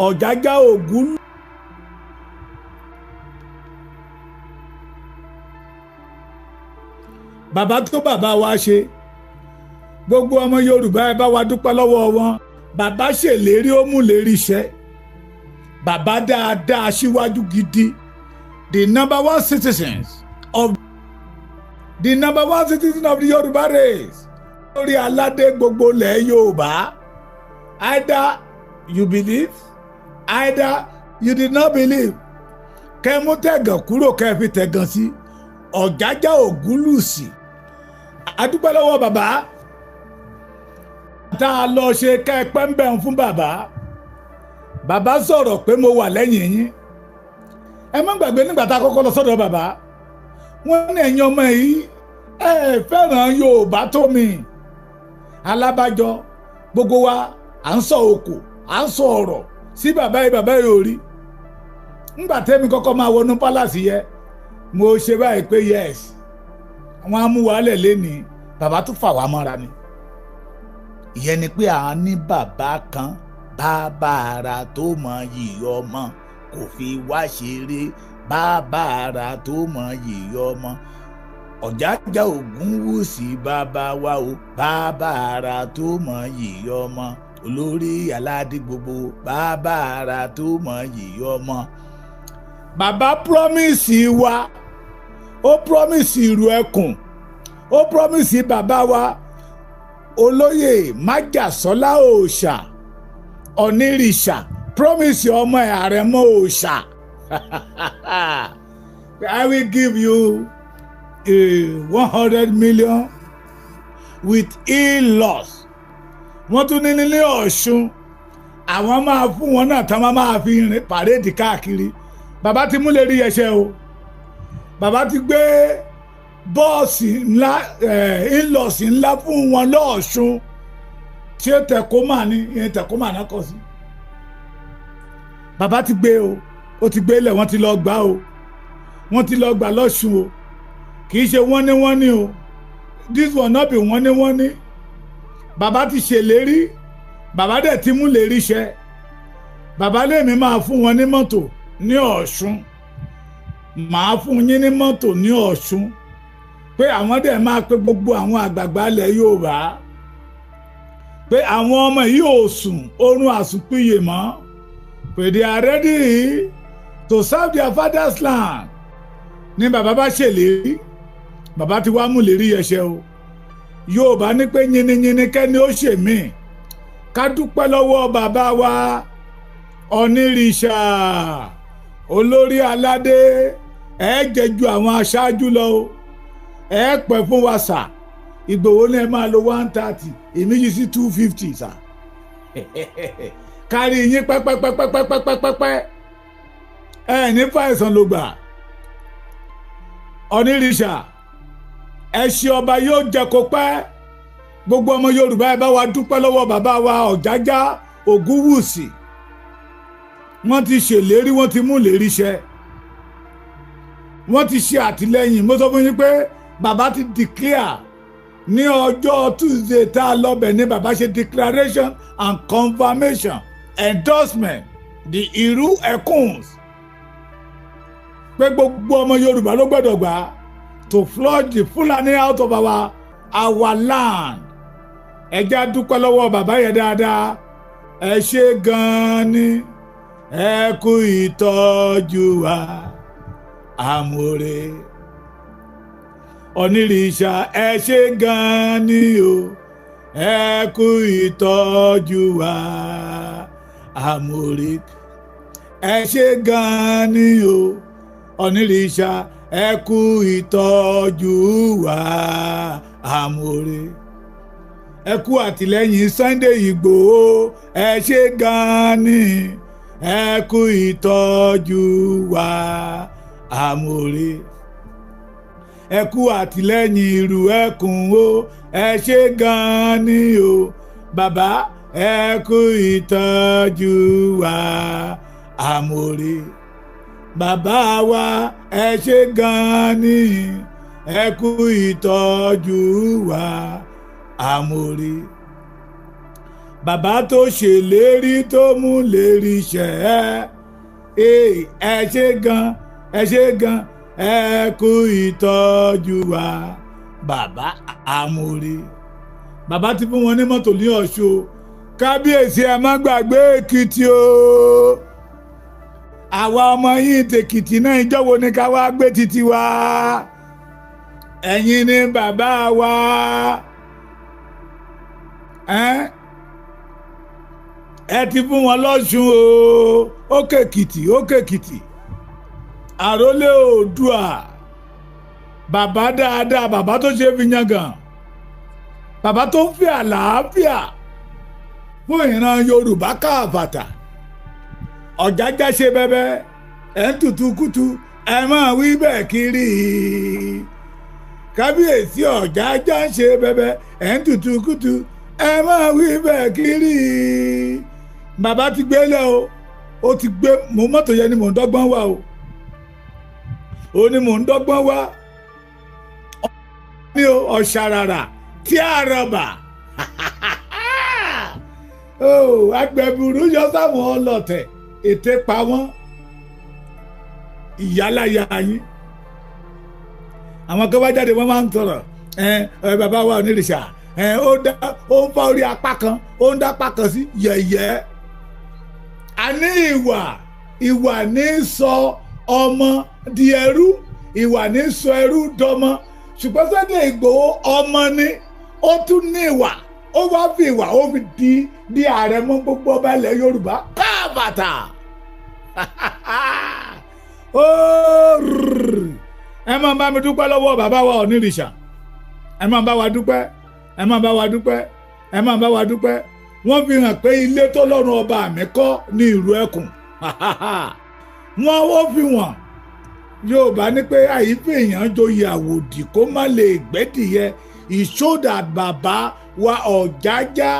[SPEAKER 3] Ọ̀jájá Ògún. Bàbá tó bàbá wa ṣe, gbogbo ọmọ Yorùbá, ẹ bá wa dúpẹ́ lọ́wọ́ wọn. Bàbá ṣèlérí, ó mú lérí iṣẹ́. Bàbá dáadáa, síwájú gidi, the number one citizen of the Yorùbá race, lórí aládé gbogbo ilẹ̀ Yorùbá. Either you believe, either you did not believe, kẹ́ mú tẹ̀gàn kúrò, kẹ́ fi tẹ̀gàn sí Ọ̀jájá Ògúnlùsì. Adúpẹ́ lọ́wọ́ bàbá tá a lọ ṣe kẹ́ẹ̀pẹ́ ń bẹ̀ ń fún bàbá. Bàbá sọ̀rọ̀ pé mo wà lẹ́yìn yín. Ẹ má gbàgbé, nígbà tá a kọ́kọ́ lọ sọ́dọ̀ bàbá, wọ́n ní ẹ̀yin ọmọ yìí, ẹ fẹ́ràn Yorùbá tó mi. Alábàjọ, gbogbo wa à ń sọ òkò, à ń sọ ọ̀rọ̀ sí bàbá yìí. Bàbá yìí ò rí. Ńgbà tẹ́mi kọ́kọ́ máa wọnú palace yẹ, mo ṣe báyìí pé yes, wọ́n á mú wàhálẹ̀ lẹ́ni. Bàbá tún fà wá mọ́ra ni. Ìyẹn ni pé à ń ní bàbá kan, bàbá ara tó mọ yìí, ọmọ kò fi wá ṣeré. Bàbá ara tó mọ yìí ọmọ Ọ̀jájá Ògúnwùsì bàbá wa o, bàbá ara tó mọ yìí ọmọ, olórí aládé gbogbo, bàbá ara tó mọ yìí ọmọ. Bàbá promise wa, ó promise ìrù ẹkùn, ó promise bàbá wa olóyè májàsọ́lá òòṣà onírìṣà, promise ọmọ ẹ̀ àrẹ̀mọ òòṣà, "I will give you 100 million with Hilux." Wọ́n tún ní nílé Ọ̀ṣun, àwọn máa fún wọn náà tán, máa fi rìn parade káàkiri. Bàbá ti múlẹ̀ rí ẹsẹ̀ o. Bàbá ti gbé bọ́ọ̀sì ńlá, Hilux ńlá fún wọn lọ́ọ̀ṣun. Tí ó Tacoma ní ìyẹn, Tacoma náà kọ sí. Bàbá ti gbé o, ó ti gbé lẹ̀, wọ́n ti lọ gbà o, wọ́n ti lọ gbà lọ́ṣun o. Kì í ṣe wọ́n ní wọ́n ní o, this one no be wọ́n ní wọ́n ní. Bàbá ti ṣèlérí, bàbá dẹ̀ ti mú lérí ṣẹ. Bàbá lèmi máa fún wọn ní mọ́tò ní Ọ̀ṣun, màá fún yín ní mọ́tò ní Ọ̀ṣun, pé àwọn dẹ̀ máa pe gbogbo àwọn àgbààgbà ilẹ̀ Yorùbá, pé àwọn ọmọ yìí ò sùn oorun àsùnpìyè mọ́, pé they are ready to serve their father's land. Ní bàbá bá ṣèlérí, bàbá ti wá mú lérí ẹṣẹ o. Yorùbá ní pé yiniyini kẹ́ni ó ṣe mí. Ká dúpẹ́ lọ́wọ́ bàbá wa onírìṣà, olórí aládé. Ẹ jẹ́ ju àwọn aṣáájú lọ o, ẹ pẹ́ fún wa sà. Ìgbòho ní ẹ máa lo 130, èmi yìí sí 250 sà. Kárí yín pẹ́pẹ́pẹ́pẹ́pẹ́pẹ́pẹ́, ẹ ní fàìsàn ló gbà. Onírìṣà, ẹṣin ọba yóò jẹ kó pẹ́. Gbogbo ọmọ Yorùbá, ẹ bá wa dúpẹ́ lọ́wọ́ bàbá wa Ọ̀jájá Ògúnwùsì. Wọ́n ti ṣèlérí, wọ́n ti mú lérí ṣẹ, wọ́n ti ṣe àtìlẹ́yìn. Mo sọ fún yín pé bàbá ti declare ní ọjọ́ Tuesday tá a lọ bẹ̀ ní bàbá ṣe declaration and confirmation endorsement the Ìrú Ẹkùns, pé gbogbo ọmọ Yorùbá ló gbọ́dọ̀ gbà to flush the Fulani out of our land. Ẹ jẹ́ á dúpẹ́ lọ́wọ́ bàbá yẹn dáadáa. Ẹ ṣe gan-an ni, ẹ kú ìtọ́jú wa, àmúre onírìṣà. Ẹ ṣe gan-an ni o, ẹ kú ìtọ́jú wa, àmúre. Ẹ ṣe gan-an ni o, onírìṣà, ẹ kú ìtọ́jú wa, àmúre. Ẹ kú àtìlẹ́yìn Sunday Ìgbòho. Ẹ ṣe gan-an ni, ẹ kú ìtọ́jú wa, àmúre. Ẹ kú àtìlẹ́yìn ìrù ẹkùn o. Ẹ ṣe gan-an ni o, bàbá, ẹ kú ìtọ́jú wa, àmúre. Bàbá wa, ẹ ṣe gan-an ni, ẹ kú ìtọ́jú wa, àmúre. Bàbá tó ṣèlérí, tó mú lérí ṣẹ, ẹ ṣe gan, ẹ ṣe gan, ẹ kú ìtọ́jú wa, bàbá àmúre. Bàbá ti fún wọn ní mọ́tò ní Ọ̀ṣun. Kábíyèsí, ẹ má gbàgbé Èkìtì o. Àwa ọmọ yín tèkìtì náà, ìjọ́wọ́ ni ká wá gbé títí wa? Ẹ̀yin ni bàbá wa. Ẹ ti fún wọn lọ́ṣun o. Ókè Èkìtì, ókè Èkìtì, àrólé Oòduà, bàbá dáadáa, bàbá tó ṣe fi yangàn, bàbá tó ń fi àlàáfíà fún ìran Yorùbá káàbàtà. Ọ̀jájá ṣe bẹ́bẹ́, ẹ̀ ń tutù kútu, ẹ̀ máa wí bẹ́ẹ̀ kiri. Kábíyèsí Ọ̀jájá ń ṣe bẹ́bẹ́, ẹ̀ ń tutù kútu, ẹ̀ máa wí bẹ́ẹ̀ kiri. Bàbá ti gbé lẹ́ o, ó ti gbé mo mọ́tò yẹn ni mò ń dọ́gbọ́n wá o, ó ní mò ń dọ́gbọ́n wá ní o. Ọ̀ṣàràrà tí a rọ̀bà agbẹ̀bùrú yọ sáwọn ọlọ́tẹ̀, ètè pa wọ́n. Ìyáláyà yín, àwọn kan bá jáde, wọ́n máa ń sọ̀rọ̀. Ẹ ẹ, bàbá wa Onírìṣà, ẹ ó dá, ó ń fa orí apá kan, ó ń dá apá kan sí yẹ̀yẹ́. A ní ìwà, ìwà ní sọ ọmọ di ẹrú, ìwà ní sọ ẹrú dọmọ. Ṣùgbọ́n Sunday Ìgbòho, ọmọ ni, ó tún ní ìwà, ó wá fi ìwà, ó fi di ààrẹ mọ́ gbogbo ọba ilẹ̀ Yorùbá káàbàtà. Ó ẹ máa bá mi dúpẹ́ lọ́wọ́ bàbá wa Onírìṣà. Ẹ máa bá wa dúpẹ́, ẹ máa bá wa dúpẹ́, ẹ máa bá wa dúpẹ́. Wọ́n fi hàn pé ilé tó lọ́rùn ọba mi kọ́ ní ìlú ẹkùn wọ́n. Ó fi wọ́n Yorùbá ní pé àyífẹ́ èèyàn joyè àwòdì kó má lè gbẹ́dìyẹ. Ìṣódà bàbá wa Ọ̀jájá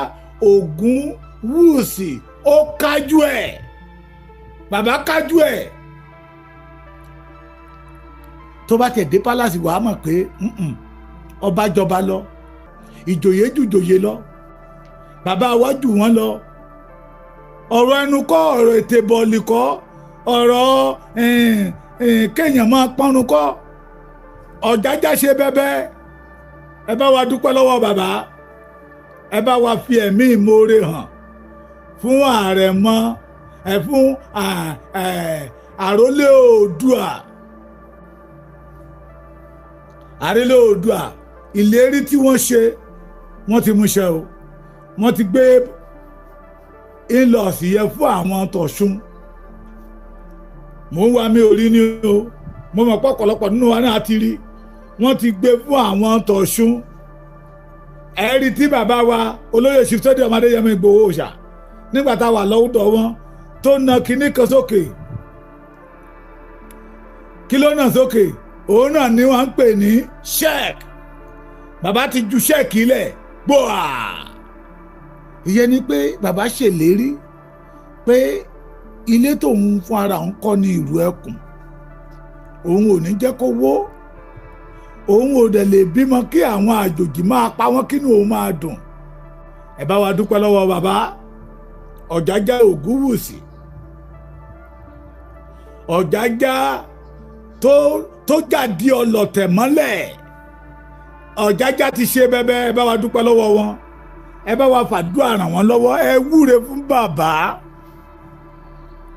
[SPEAKER 3] Ògúnwùsì, ó kájú ẹ̀, bàbá kájú ẹ̀. Tó bá tẹ̀ dé palace, wàá mọ̀ pé ọba jọba lọ, ìjòyè jùjòyè lọ, bàbá wa jù wọ́n lọ. Ọ̀rọ̀ ẹnu kọ́, ọ̀rọ̀ ètè bọ̀ọ̀lì kọ́, ọ̀rọ̀ kéèyàn máa pọ́nrún kọ́. Ọ̀jájá ṣe bẹ́bẹ́. Ẹ bá wa dúpẹ́ lọ́wọ́ bàbá. Ẹ bá wa fi ẹ̀mí ìmoore hàn fún àrẹ̀mọ ẹ, fún àrólé Oòduà, àrólé Oòduà. Ìlérí tí wọ́n ṣe, wọ́n ti mú ṣẹ o. Wọ́n ti gbé in-laws yẹn fún àwọn tọ̀sùn. Mò ń wá, mi ò rí ni o. Mo mọ̀ pé ọ̀pọ̀lọpọ̀ nínú wa náà ti rí. Wọ́n ti gbé fún àwọn tọ̀sùn. Ẹ̀rí tí bàbá wa olóyè Chief Sunday Adéyẹmọ Ìgbòho Òòṣà, nígbà tá a wà lọ́wọ́dọ̀ wọn, tó na kinní kan sókè. Kí ló nà sókè? Òun náà ni wọ́n ń pè ní cheque. Bàbá ti ju cheque lẹ̀ gbòà. Ìyẹn ni pé bàbá ṣèlérí pé ilé tóun fún ara òun kọ́ ní ìlú ẹkùn, òun ò ní jẹ́ kó wó, òun ò dẹ̀ lè bímọ kí àwọn àjòjì máa pa wọ́n kínú òun máa dùn. Ẹ bá wa dúpẹ́ lọ́wọ́ bàbá Ọ̀jájá Ògúnwùsì, Ọ̀jájá tó jáde ọlọ̀tẹ̀ mọ́lẹ̀. Ọ̀jájá ti ṣe bẹ́bẹ́. Ẹ bá wa dúpẹ́ lọ́wọ́ wọn, ẹ bá wa fàdúrà ràn wọ́n lọ́wọ́. Ẹ wúre fún bàbá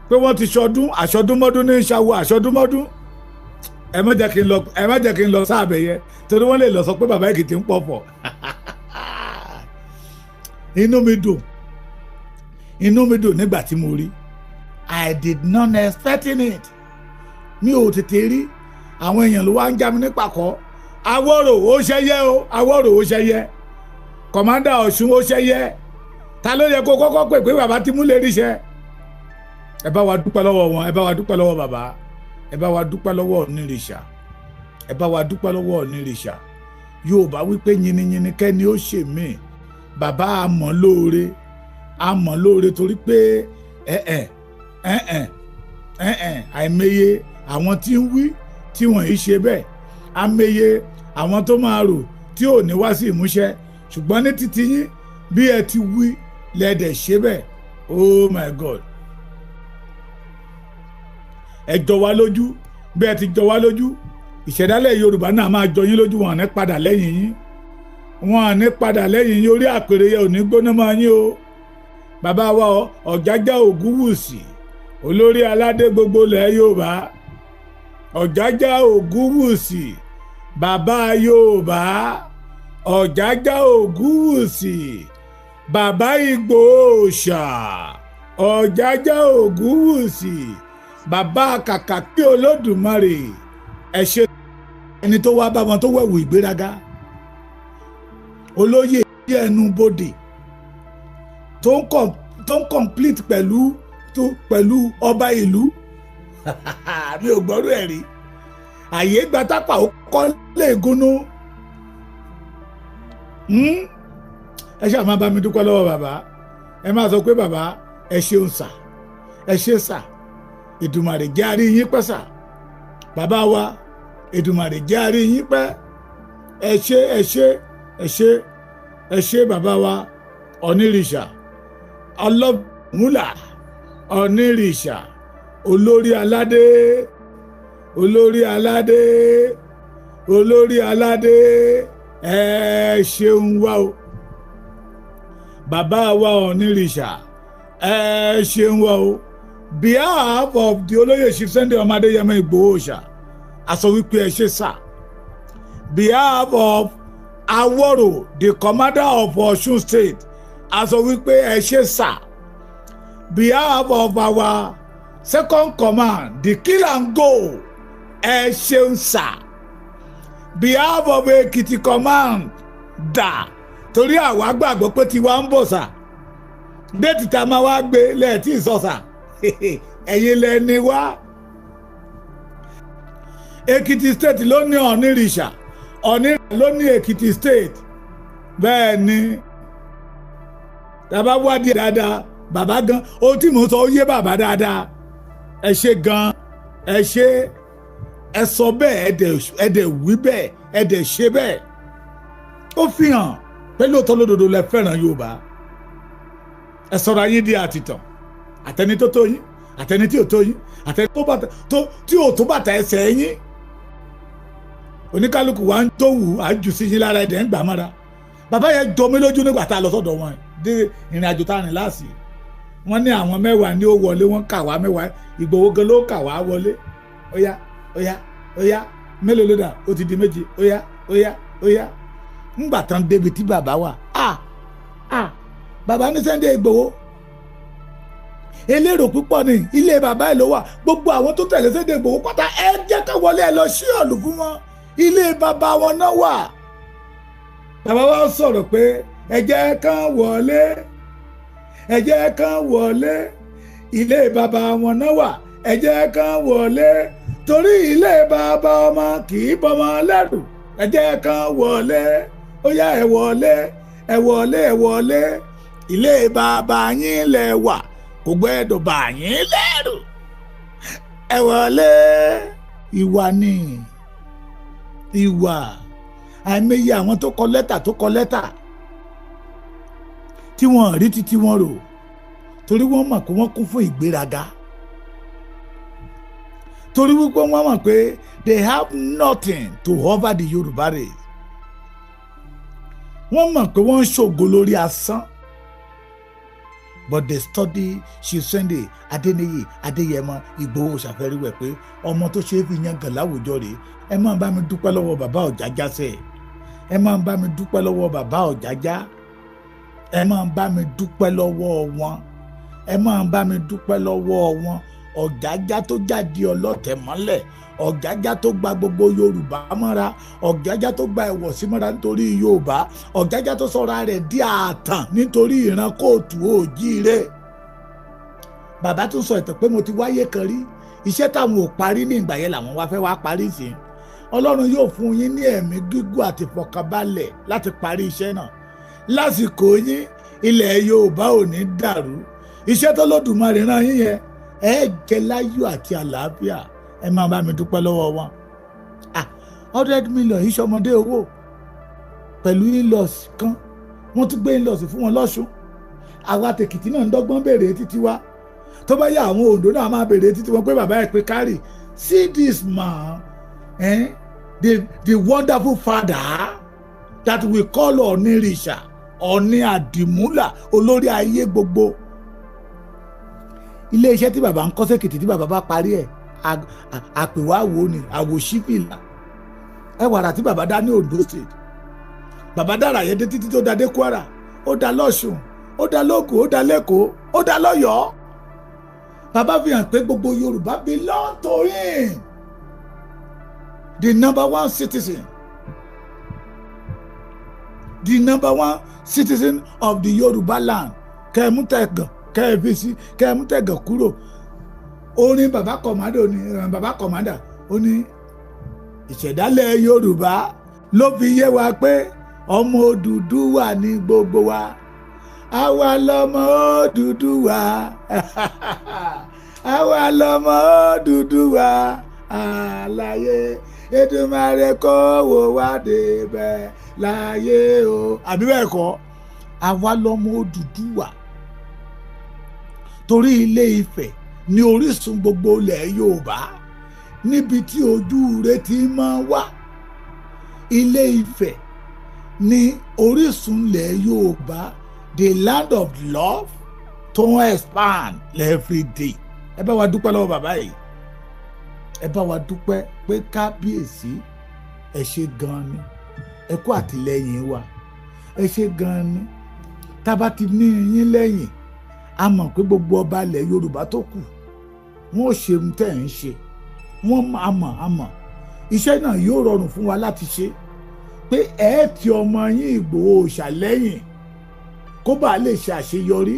[SPEAKER 3] pé wọ́n ti ṣọdún àṣọdúnmọ́dún ní ìṣàwọ̀ àṣọdúnmọ́dún. Ẹ má jẹ́ kí n lọ sáàbẹ̀ yẹn, torí wọ́n lè lọ sọ pé bàbá Èkìtì ń pọ̀fọ̀. Inú mi dùn, inú mi dùn nígbà tí mo rí. I did not expecting it. Mi ò tètè rí. Àwọn èèyàn ló wá ń já mi nípàkọ́. Awọ́rò ó ṣẹyẹ o, Awọ́rò ó ṣẹyẹ, Commander Ọ̀ṣun ó ṣẹyẹ. Ta ló yẹ kó kọ́kọ́ pè pé bàbá ti mú lè ríṣẹ́? Ẹ bá wa dúpẹ́ lọ́wọ́ wọn. Ẹ bá wa dúpẹ́ lọ́wọ́ bàbá. Ẹ bá wa dúpẹ́ lọ́wọ́ Onírìṣà. Ẹ bá wa dúpẹ́ lọ́wọ́ Onírìṣà. Yorùbá wípé yiniyini kẹ́ni ó ṣe mí. Bàbá, àmọ́ lóore, àmọ́ lóore, torí pé ẹ ẹ ẹ ẹ ẹ ẹ àìmọye àwọn tí ń wí tí wọ́n yìí ṣe bẹ́ẹ̀, àmọye àwọn tó máa rò tí ò ní wá sí ìmúṣẹ. Ṣùgbọ́n ní títí yín, bí ẹ ti wí lẹ́dẹ̀ ṣe bẹ́ẹ̀. Oh my God, ẹ jọ wá lójú. Bí ẹ ti jọ wá lójú, ìṣẹ̀dálẹ̀ Yorùbá náà máa jọ yín lójú. Wọn ní padà lẹ́yìn yín, wọn ní padà lẹ́yìn yín. Orí àpèrè yẹn ò ní gbóná máa yín o. Bàbá wa Ọ̀jájá Ògúnwùsì, olórí aládé gbogbo ilẹ̀ Yorùbá, Ọ̀jájá Ògúnwùsì, bàbá Yorùbá, Ọ̀jájá Ògúnwùsì, bàbá Ìgbòho Òòṣà, Ọ̀jájá Ògúnwùsì, bàbá kàkà kí Olódùmarè, ẹ ṣe. Ẹni tó wá bá wọn tó wẹ̀wù ìgbéraga, olóyè ẹnu bodè tó ń complete pẹ̀lú ọba ìlú, mi ò gbọ́rú ẹ̀ rí. Àyè gba tápà, ó kọ́ lè gúnú. Ẹ ṣáà máa bá mi dúpẹ́ lọ́wọ́ bàbá. Ẹ máa sọ pé bàbá, ẹ ṣeun sà, ẹ ṣe sà. Èdùmàrè jẹ́ àrí yín pẹ́ sà. Bàbá wa, Èdùmàrè jẹ́ àrí yín pẹ́. Ẹ ṣe, ẹ ṣe, ẹ ṣe, ẹ ṣe, bàbá wa Onírìṣà ọlọ́múlà, Onírìṣà, olórí aládé. Olórí aládé, olórí aládé, ẹ ṣeun wá o. Bàbá wa Ọ̀nìrìṣà, ẹ ṣeun wá o. Behalf of the olóyè Chief Sunday ọmọ Adéyẹmọ Ìgbòho Òòṣà, a sọ wípé ẹ ṣe sà. Behalf of Aworo, the commander of Osun State, a sọ wípé ẹ ṣe sà. Behalf of our second command, the kill and go, ẹ ṣeun sà. Behalf of Ekiti command dà, torí àwa gbàgbọ́ pé tiwa ń bọ̀ sà. Date tá a máa wá gbé lẹ́ẹ̀tí ìsọ̀sà, ẹ̀yin lẹ́ni wá. Ekiti State ló ní Ọ̀nìrìṣà, Ọ̀nìrìṣà ló ní Ekiti State. Bẹ́ẹ̀ ni, tàbá wádìí dáadáa, bàbá gan, ohun tí mò ń sọ ó yé bàbá dáadáa. Ẹ ṣe gan, ẹ ṣe, ẹ sọ bẹ́ẹ̀, ẹ dẹ̀ wí bẹ́ẹ̀, ẹ dẹ̀ ṣe bẹ́ẹ̀. Ó fi hàn pé lóòótọ́ lódodo lẹ fẹ́ràn Yorùbá. Ẹ sọ̀rọ̀ ayé di àtìtàn, àtẹni tó tó yín, àtẹni tí ò tó yín, àtẹni tí ò tó bàtà ẹsẹ̀ yín. Oníkálukú wa ń tó wù á jù sí yín lára, ẹ̀dẹ̀ ń gbà mọ́ra. Bàbá yẹn jọ mí lójú nígbà tá a lọ sọ́dọ̀ wọn dé ìrìn àjò tá a rìn láàsì. Wọ́n ní àwọn 10 ní ó wọlé, wọ́n kà wá 10. Ìgbòho gan ló kà wá wọlé. Ó yá, ó yá, ó yá, mélòó ló dà? Ó ti di 7. Ó yá, ó yá, ó yá. Ńgbà tán débi tí bàbá wà, ah ah, bàbá ní Sunday Ìgbòho elérò púpọ̀ ní ilé bàbá ẹ̀ ló wà. Gbogbo àwọn tó tẹ̀lé Sunday Ìgbòho pátá, ẹ jẹ́ ká wọlé, ẹ lọ sí ọ̀lù fún wọn, ilé bàbá wọn náà wà. Bàbá wa sọ̀rọ̀ pé ẹ jẹ́ kán wọlé, ẹ jẹ́ kán wọlé, ilé bàbá wọn náà wà, ẹ jẹ́ kán wọlé, torí ilé bàbá ọmọ kì í bọmọ lẹ́rù. Ẹ jẹ́ kán wọlé, ó yá, ẹ wọlé, ẹ wọlé, ẹ wọlé, ilé bàbá yín lẹ wà, kò gbẹ́dọ̀ bà yín lẹ́rù, ẹ wọlé. Ìwà ni ìwà. Àìmọye àwọn tó kọ lẹ́tà, tó kọ lẹ́tà tí wọ́n rí títí wọ́n rò, torí wọ́n mọ̀ pé wọ́n kún fún ìgbéraga, torí wípé wọ́n mọ̀ pé they have nothing to offer the Yorùbá race. Wọ́n mọ̀ pé wọ́n ń ṣògo lórí asán. But they study Chief Sunday Adéníyì Adéyẹmọ Ìgbòho ṣàfẹ́ríwẹ̀ pé ọmọ tó ṣe é fi yangàn láwùjọ rèé. Ẹ máa bá mi dúpẹ́ lọ́wọ́ bàbá Ọ̀jájá sẹ́, ẹ máa bá mi dúpẹ́ lọ́wọ́ bàbá Ọ̀jájá, ẹ máa bá mi dúpẹ́ lọ́wọ́ wọn, ẹ máa bá mi dúpẹ́ lọ́wọ́ wọn. Ọ̀jájá tó jáde ọlọ́tẹ̀ mọ́lẹ̀, Ọ̀jájá tó gba gbogbo Yorùbá mọ́ra, Ọ̀jájá tó gba ìwọ̀sí mọ́ra nítorí Yorùbá, Ọ̀jájá tó sọra rẹ̀ di ààtàn nítorí ìran kóòtù òjíire. Bàbá tún sọ ìtàn pé mo ti wáyé kan rí, iṣẹ́ táwọn ò parí ní ìgbà yẹn làwọn wá fẹ́ wá parí sí. Ọlọ́run yóò fún yín ní ẹ̀mí gígùn àti ìfọ̀kànbalẹ̀ láti parí iṣẹ́ náà lásìkò yín. Ilẹ̀ Yorùbá ò ní dàrú. Iṣẹ́ tó Lódùmarè rán yín yẹn, ẹ jẹ láyọ̀ àti àlàáfíà. Ẹ máa bá mi dúpẹ́ lọ́wọ́ wọn. 100 million yìí ṣọmọdé owó, pẹ̀lú in-laws kan. Wọ́n tún gbé in-laws fún wọn lọ́ṣun. Àwa tèkìtì náà ń dọ́gbọ́n béèrè títí wa. Tó bá yá, àwọn Oǹdó náà máa béèrè títí wọn pé bàbá ẹ̀ pé kárì. See this man, eh? The wonderful father that we call Ọ̀nìrìṣà, Ọ̀ní Àdìmúlà, olórí ayé gbogbo. Ilé iṣẹ́ tí bàbá ń kọ́ sẹ́kìtì, tí bàbá bá parí ẹ̀, àpèwáwo ni àwòṣífìlà. Ẹ wàrà tí bàbá dá ní Ondo State, bàbá dára yẹn dé títí tó da dé Kwara, ó da lọ́ṣùn, ó da lógùn, ó da lẹ́kọ̀ọ́, ó da lọ́yọ̀ọ́. Bàbá fi hàn pé gbogbo Yorùbá belong to him, the number one citizen, the number one citizen of the Yorùbá land. Kẹ́ẹ̀mú tẹ̀gàn, kẹ́ẹ̀fi sí, kẹ́ẹ̀mú tẹ̀gàn kúrò. Orin bàbá kọ̀mádà ní, bàbá kọ̀mádà ó ní ìṣẹ̀dálẹ̀ Yorùbá ló fi yé wa pé ọmọ Odùduwà ní gbogbo wa, àwa lọmọ Odùduwà, àwa lọmọ Odùduwà àlàyé. Èdùmàrè kó wò wá débẹ̀ láyé o. Àbí bẹ́ẹ̀ kọ́? Àwa lọmọ Odùduwà, torí Ilé Ifẹ̀ ní orísun gbogbo ilẹ̀ Yorùbá. níbi tí ojú rẹ ti máa wá. Ilé Ifẹ̀ ní orísun ilẹ̀ Yorùbá, the land of love tó ń expand every day. Ẹ bá wa dúpẹ́ lọ́wọ́ bàbá yìí, ẹ bá wa dúpẹ́ pé kábíyèsí ẹ ṣe gan ni, ẹ kú àtìlẹ́yìn wa, ẹ ṣe gan ni. Tá bá ti ní yín lẹ́yìn, a mọ̀ pé gbogbo ọba ilẹ̀ Yorùbá tó kù wọ́n ò ṣe ohun tẹ́ ẹ̀ ń ṣe, wọ́n a mọ̀ iṣẹ́ náà yóò rọrùn fún wa láti ṣe, pé ẹ ti ọmọ yín Ìgbòho Òòṣà lẹ́yìn kó bá lè ṣe àṣeyọrí.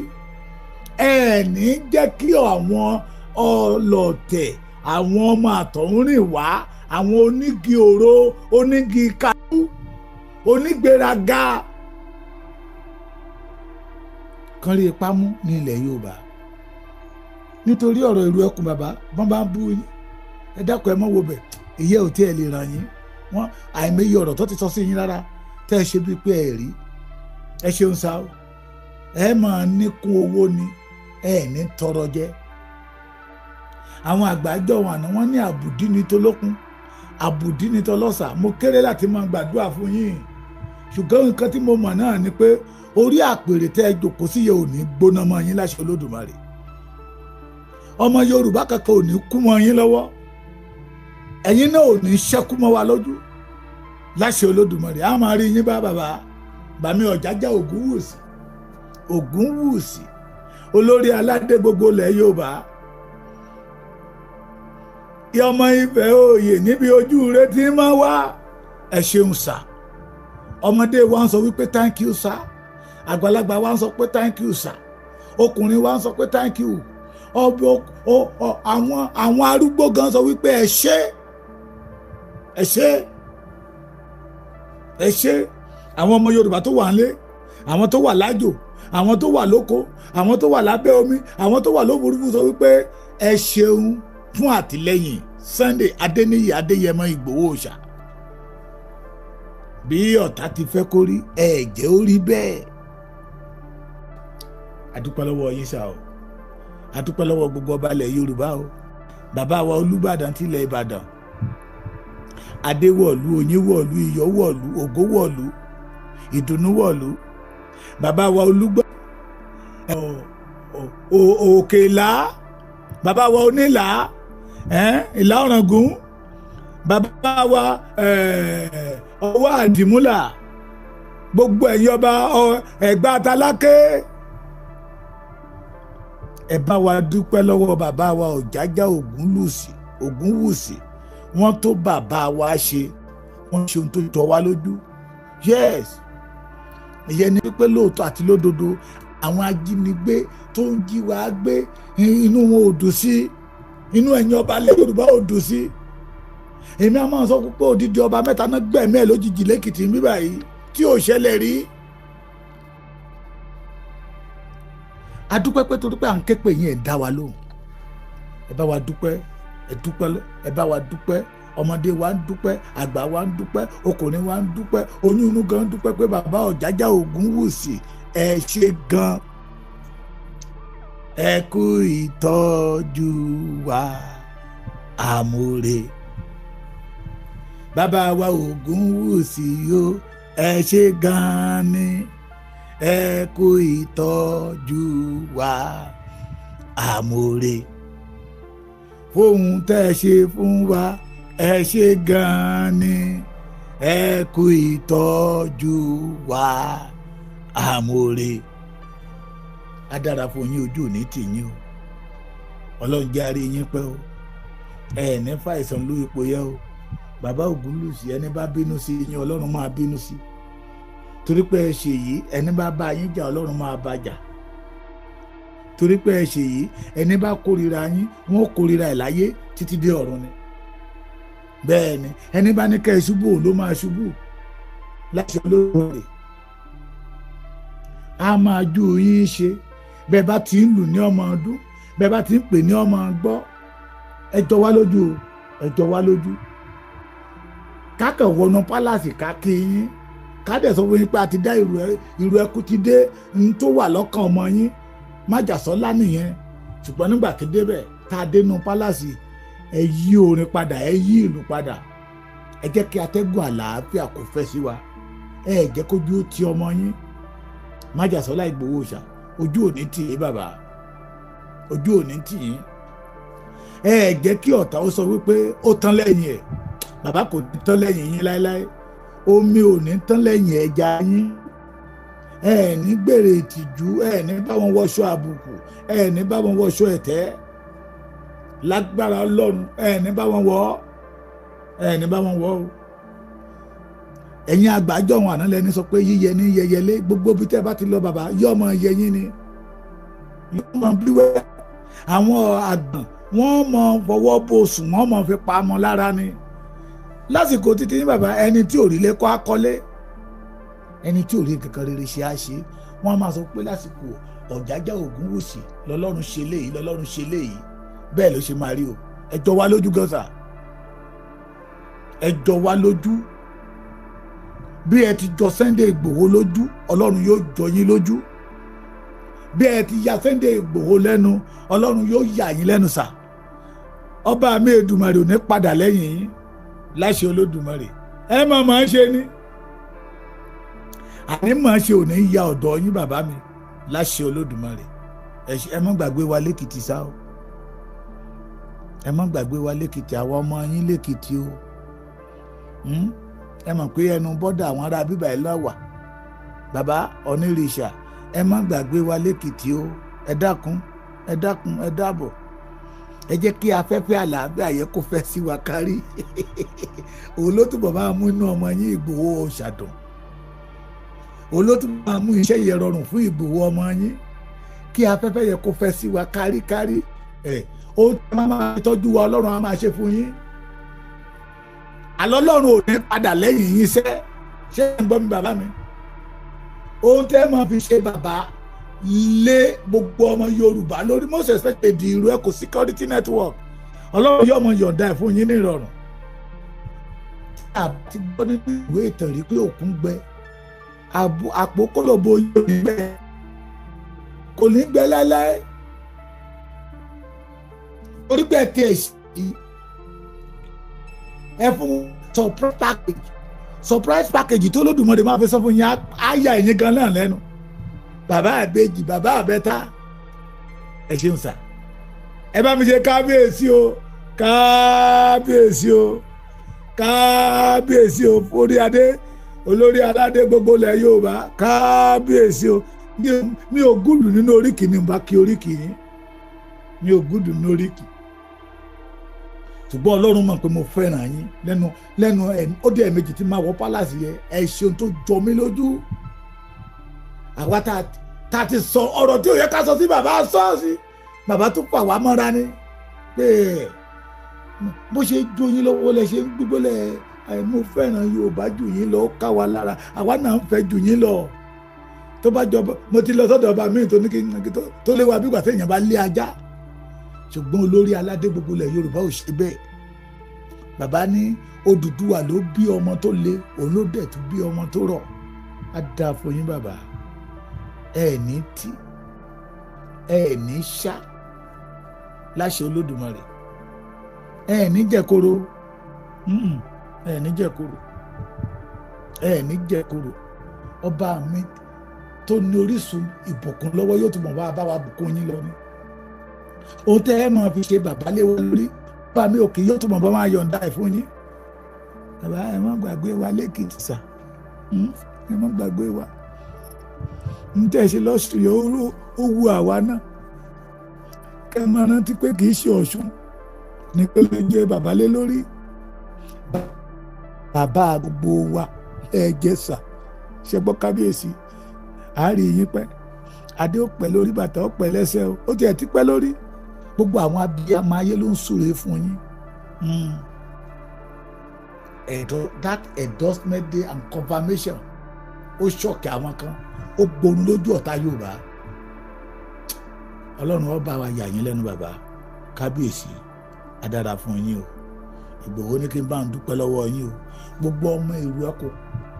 [SPEAKER 3] Ẹ ní jẹ́ kí àwọn ọlọ̀tẹ̀, àwọn ọmọ àtọ̀húnrìn wá, àwọn onígi òro, onígi kájú, onígbéraga kan rí ipá mú ní ilẹ̀ Yorùbá. Nítorí ọ̀rọ̀ ìlú ẹkùn bàbá wọ́n bá ń bú yín, ẹ dákun ẹ mọ́ wo bẹ̀, ìyẹ́ ò tí ẹ lè ràn yín. Wọ́n àìmọye ọ̀rọ̀ tó ti sọ sí yín rárá tẹ́ ẹ ṣe bíi pé ẹ rí. Ẹ ṣeun sá o, ẹ máa níkún owó ni, ẹ ní tọrọ jẹ. Àwọn àgbàjọ wọn àná wọn ní àbùdí ni tolókun, àbùdí ni tọlọ́sà. Mo kéré láti máa gbàdúrà fún yín, ṣùgbọ́n nǹkan tí mo mọ̀ náà ni pé orí àpèrè tẹ́ ẹ jòkó sí yẹ ò ní gbóná mọ́ yín láṣẹ Olódùmarè. Ọmọ Yorùbá kankan ò ní kú mọ́ yín lọ́wọ́, ẹ̀yin náà ò ní ṣẹ́kú mọ́ wa lójú láṣẹ Olódùmarè. A máa rí yín bá bàbá bàmí Ọ̀jájá Ògúnwùsì, Ògúnwùsì olórí aládé gbogbo ilẹ̀ Yorùbá. Ọmọ Ifẹ̀ òye níbi ojú rẹ ti máa wá. Ẹ ṣeun sà. Ọmọdé wa ń sọ wípé thank you sà, àgbàlagbà wa ń sọ pé thank you sà, ọkùnrin wa ń sọ pé thank you, àwọn arúgbó gan sọ wípé ẹ ṣé, ẹ ṣé, ẹ ṣé. Àwọn ọmọ Yorùbá tó wà nílé, àwọn tó wà lájò, àwọn tó wà lóko, àwọn tó wà lábẹ́ omi, àwọn tó wà lófurufú sọ wípé ẹ ṣeun fún àtìlẹ́yìn Sunday Adéníyì Adéyẹmọ Ìgbòho Òòṣà. Bí ọ̀tá ti fẹ́ kó rí, ẹ jẹ́ ó rí bẹ́ẹ̀. Adúpẹ́ lọ́wọ́ yín sá o, adúpẹ́ lọ́wọ́ gbogbo ọba ilẹ̀ Yorùbá o, bàbá wa Olúbàdàn tilẹ̀ Ìbàdàn, Adéwọ̀lú, Oyínwọ̀lú, Iyọ̀wọ̀lú, Ògówọ̀lú, Ìdùnnúwọ̀lú, bàbá wa Olúgbọ́n, Òkèlá, bàbá wa Onílà, Ìlà Ọ̀ràngún, bàbá wa Ọwá Àdìmúlà, gbogbo ẹ̀yin ọba Ẹ̀gbá Tálákè, ẹ bá wa dúpẹ́ lọ́wọ́ bàbá wa Ọ̀jájá Ògúnwùsì. Wọ́n tó bàbá wa ṣe, wọ́n ṣe ohun tó jọ wá lójú. Yes, ìyẹn ni pé lóòótọ́ àti lódodo àwọn ajínigbé tó ń jí wa gbé, inú wọn ò dùn sí, inú ẹ̀yin ọba ilẹ̀ Yorùbá ò dùn sí. Èmi á máa sọ pé odidi ọba mẹ́ta náà gbẹ̀mí ẹ̀ lójijì lẹ́kìtì ń bí báyìí tí ò ṣẹlẹ̀ rí. A dúpẹ́ pé torí pé à ń ké pè yín, ẹ̀ dá wa lóhùn. Ẹ bá wa dúpẹ́, ẹ dúpẹ́, ẹ bá wa dúpẹ́. Ọmọdé wa ń dúpẹ́, àgbà wa ń dúpẹ́, ọkùnrin wa ń dúpẹ́, oyún inú gan ń dúpẹ́ pé bàbá Ọ̀jájá Ògúnwùsì ẹ ṣe gan, ẹ kú ìtọ́jú wa àmúre. Bàbá wa Ògúnwùsì o, ẹ ṣe gan ni, ẹ kú ìtọ́jú wa àmúre. Fóun tẹ́ ẹ ṣe fún wa, ẹ ṣe gan ni, ẹ kú ìtọ́jú wa àmúre. Á dára fún yín, ojú òní tì yín o, Ọlọ́run jẹ́ àárí yín pẹ́ o, ẹ ní fàìsàn ló ipò yẹ o. Bàbá Ògúnwùsì, ẹni bá bínú sí yín Ọlọ́run máa bínú sí, torí pé ẹ ṣe yìí, ẹni bá bá yín jà Ọlọ́run máa bá jà, torí pé ẹ ṣe yìí, ẹni bá kórìíra yín wọn kórìíra ẹ̀ láyé títí dé ọ̀run ni. Bẹ́ẹ̀ ni ẹni bá ní kẹ́ ẹ ṣubú òun ló máa ṣubú láṣẹ Olódùmarè. A máa ju yín ṣe bẹ́ẹ̀ bá ti ń lù ní ọmọ ọdún, bẹ́ẹ̀ bá ti ń pè ní ọmọ gbọ́. Ẹ jọ wá lójú o, ẹ jọ wá lójú. Kákàn wọnú pálásì ká kí yín, ká dẹ̀ sọ fún yín pé a ti dá ìrù ẹkú ti dé, n tó wà lọ́kàn ọmọ yín májàsọ́lá nìyẹn. Ṣùgbọ́n nígbà tí débẹ̀ tá a dénú pálásì, Ẹ yí orin padà, ẹ yí ìlú padà, ẹ jẹ́ kí atẹ́gùn àlàáfíà kó fẹ́ sí wa. Ẹ jẹ́ kójú ó ti ọmọ yín Májàsọ́lá Ìgbòho ṣá, ojú ò ní tì yín bàbá, ojú ò ní tì yín. Ẹ jẹ́ kí ọ̀tá ó sọ wípé ó tán lẹ́yìn ẹ̀, bàbá kò ní tán lẹ́yìn yín láéláé. Omi ò ní tán lẹ́yìn ẹja yín. Ẹ ní gbèrè ìtìjú, ẹ ní bá wọn wọṣọ àbùkù, ẹ ní bá wọn wọṣọ ẹ̀tẹ́ lágbára Ọlọ́run, ẹ ní bá wọn wọ, ẹ ní bá wọn wọ o. Ẹ̀yin àgbájọ wọn àná lẹni sọ pé yíyẹ ní yẹyẹlé, gbogbo bí tẹ́ bá ti lọ bàbá yọ ọmọ yẹyìn ni, yọ ọmọ bíwẹ́. Àwọn àgbọ̀n wọ́n mọ fọwọ́ bó sùn, wọ́n mọ fi pa ọmọ lára ni. Lásìkò títí ní bàbá, ẹni tí ò rí lé kọ́ akọ́lé, ẹni tí ò rí kankan rere ṣe á ṣe. Wọ́n máa sọ pé lásìkò Ọ̀jájá Ògúnwùsì lọ́lọ́run ṣe léyìí, lọ́lọ́run ṣe léyìí. Bẹ́ẹ̀ ló ṣe máa rí o. Ẹ jọ wá lójú gan sà, ẹ jọ wá lójú. Bí ẹ ti jọ Sunday Ìgbòho lójú, Ọlọ́run yóò jọ yín lójú. Bí ẹ ti ya Sunday Ìgbòho lẹ́nu, Ọlọ́run yóò yà yín lẹ́nu sà. Ọba mi Èdùmàrè ò ní padà lẹ́yìn yín láṣẹ Olódùmarè. Ẹ máa máa ṣe ni, àní máa ṣe ò ní ya ọ̀dọ̀ yín bàbá mi láṣẹ Olódùmarè. Ẹ má gbàgbé wa lẹ́kìtì sá o, ẹ má gbàgbé wa lẹ́kìtì, àwọn ọmọ yín lẹ́kìtì o. Ẹ mọ̀ pé ẹnu bọ́dà àwọn ará bíbà ẹ̀ lọ́wà bàbá onírìṣà, ẹ má gbàgbé wa lẹ́kìtì o. Ẹ dákun, ẹ dákun, ẹ dábọ̀. Ẹ jẹ́ kí afẹ́fẹ́ àlàáfíà yẹ kó fẹ́ sí wa kárí. Òun ló túbọ̀ máa mú inú ọmọ yín Ìgbòho ṣàdùn, òun ló túbọ̀ máa mú iṣẹ́ yẹn rọrùn fún Ìgbòho ọmọ yín. Kí afẹ́fẹ́ yẹ kó fẹ́ sí wa kárí kárí. Ẹ̀ ohun tí a máa tọ́jú wa Ọlọ́run á máa ṣe fún yín. Àlọ́ Ọlọ́run ò ní padà lẹ́yìn yín sẹ́. Ṣé ẹ̀ ń gbọ́ mi bàbá mi? Ohun tẹ́ máa fi ṣe bàbá lé gbogbo ọmọ Yorùbá lórí, most especially di irú Ẹ̀kọ́ security network, Ọlọ́run yóò mọ yọ̀ǹda ẹ̀ fún yín ní ìrọ̀rùn. Tí a ti gbọ́ nínú ìwé ìtàn rí pé òkun gbẹ, àpò kólòbó yóò ní gbẹ, kò ní gbẹ láéláé. Torí pé ẹ ti ẹ̀ ṣí ẹ fún surprise package, surprise package tó Olódùmarè máa fi sọ fún yín, á yà ẹ̀yin gan náà lẹ́nu. Bàbá àbèjì, bàbá àbẹ́ta, ẹ ṣeun sà. Ẹ bá mi ṣe kábíyèsí o, kábíyèsí o, kábíyèsí o, orí adé, olórí aládé gbogbo ilẹ̀ Yorùbá, kábíyèsí o. Mi ò gúdù nínú oríkì ni bá kí oríkì yín, mi ò gúdù nínú oríkì, ṣùgbọ́n Ọlọ́run mọ̀ pé mo fẹ́ràn yín. Lẹ́nu lẹ́nu ó dé ẹ̀ẹ̀mejì tí máa wọ pálásì yẹn, ẹ ṣeun tó jọ mí lójú. Àwa tá a ti sọ ọ̀rọ̀ tí ò yẹ ká sọ sí bàbá sọ́ọ̀sì, bàbá tó fà wá mọ́ra ni pé bó ṣe jó yín lọ́wọ́ lẹ ṣe ń gbígbó lẹ. Mo fẹ́ràn Yorùbá jù yín lọ, ó ká wa lára, àwa náà ń fẹ́ jù yín lọ. Tó bá jọ mo ti lọ sọ́dọ̀ ọba míì tó ní kí tó lé wa bí ìgbà téèyàn bá lé ajá, ṣùgbọ́n olórí aládé gbogbo ilẹ̀ Yorùbá ò ṣe bẹ́ẹ̀. Bàbá ní Odùduwà ló bí ọmọ tó le, òun ló dẹ̀ tún bí ọmọ tó rọ̀. Á dáa fún yín bàbá, ẹ ní tí ẹ ní ṣá láṣẹ Olódùmarè, ẹ ní jẹkoro, ẹ ní jẹkoro, ẹ ní jẹkoro. Ọba mi tó ní orísun ìbùkún lọ́wọ́ yóò túbọ̀ bá wa bùkún yín lọ ní. Ohun tẹ́ ẹ máa fi ṣe bàbá lé wa lórí, bàbá mi òkè yóò túbọ̀ bá máa yọ̀ǹda ẹ̀ fún yín. Bàbá ẹ má gbàgbé wa lẹ́kìtì sà, ẹ má gbàgbé wa. N tẹ́ ṣe lọ́sùn yìí ó wu àwa náà. Kẹ́ ẹ máa rántí pé kì í ṣe Ọ̀ṣun ní pé ló jẹ́ bàbá lé lórí. Bàbá gbogbo wa ẹ jẹ́ sà, ṣe gbọ́ kábíyèsí, àárí yín pẹ́, adé ó pẹ́ lórí, bàtà ó pẹ́ lẹ́sẹ̀ o, ó tiẹ̀ ti pẹ́ lórí. Gbogbo àwọn abiyamọ ayé ló ń súre fún yín. That endorsement day and confirmation ó ṣọ̀kì àwọn kan, ó gborun lójú ọ̀tá Yorùbá. Ọlọ́run ó bá wa yà yín lẹ́nu bàbá kábíyèsí, adára fún yín o. Ìgbòho ní kí n bá ń dúpẹ́ lọ́wọ́ yín o. Gbogbo ọmọ ìlú Ẹkùn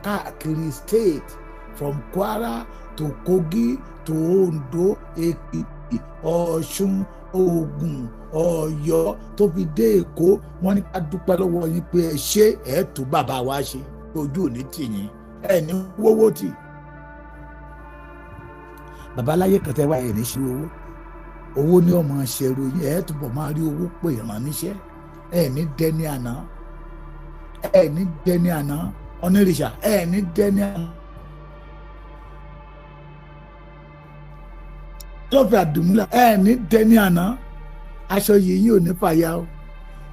[SPEAKER 3] káàkiri state, from Kwara to Kogi to Ondo, Ekiti, Ọ̀ṣun, Ògùn, Ọ̀yọ́, tó fi dé Èkó, wọ́n ní ká dúpẹ́ lọ́wọ́ yín pé ẹ ṣe ẹ tó bàbá wa ṣe. Ojú ò ní tì yín, ẹ ní wọ́wọ́ tì. Babaláyé kẹtẹ wá, ẹ ní ṣe owó, owó ní ọmọ ṣẹrú yín. Ẹ túbọ̀ máa rí owó pè ràn níṣẹ́. Ẹ ní dẹni àná, ẹ ní dẹni àná. Onírìṣà, ẹ ní dẹni àná. Lọ́fẹ̀ẹ́ àdùmúlà, ẹ ní dẹni àná. Aṣọ yìí yín ò ní fàya o.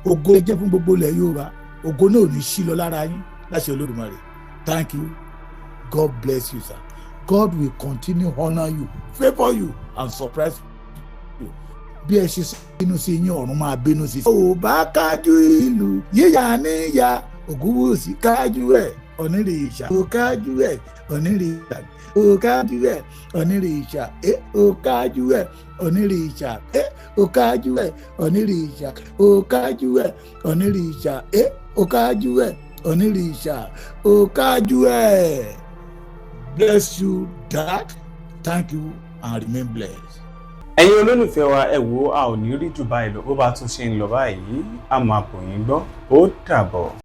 [SPEAKER 3] Ògo jẹ́ fún gbogbo ilẹ̀ Yorùbá. Ògo náà ò ní sí lọ lára yín láṣẹ Olódùmarè. Thank you. God bless you, sir. God will continue honour you, favour you and surprise you. Bí ẹ ṣe bínú sí yín, ọ̀run máa bínú sí. Ò bá kájú ìlú yíyá níyà, Ògúnwùsì kájú ẹ̀. Onírìṣà, ò kájú ẹ̀. Onírìṣà, ò kájú ẹ̀. Onírìṣà, ẹ ò kájú ẹ̀. Onírìṣà, ẹ ò kájú ẹ̀. Onírìṣà, ò kájú ẹ̀. Onírìṣà, ẹ ò kájú ẹ̀. Onírìṣà, ò kájú ẹ̀. Bless you, Dad. Thank you and remain blessed.
[SPEAKER 1] Ẹ̀yin olólùfẹ́ wa, ẹ wo, a ò ní rí jù báyìí lọ. Bó bá tún ṣe ń lọ báyìí, a máa bò yín gbọ́. Ó dàbọ̀.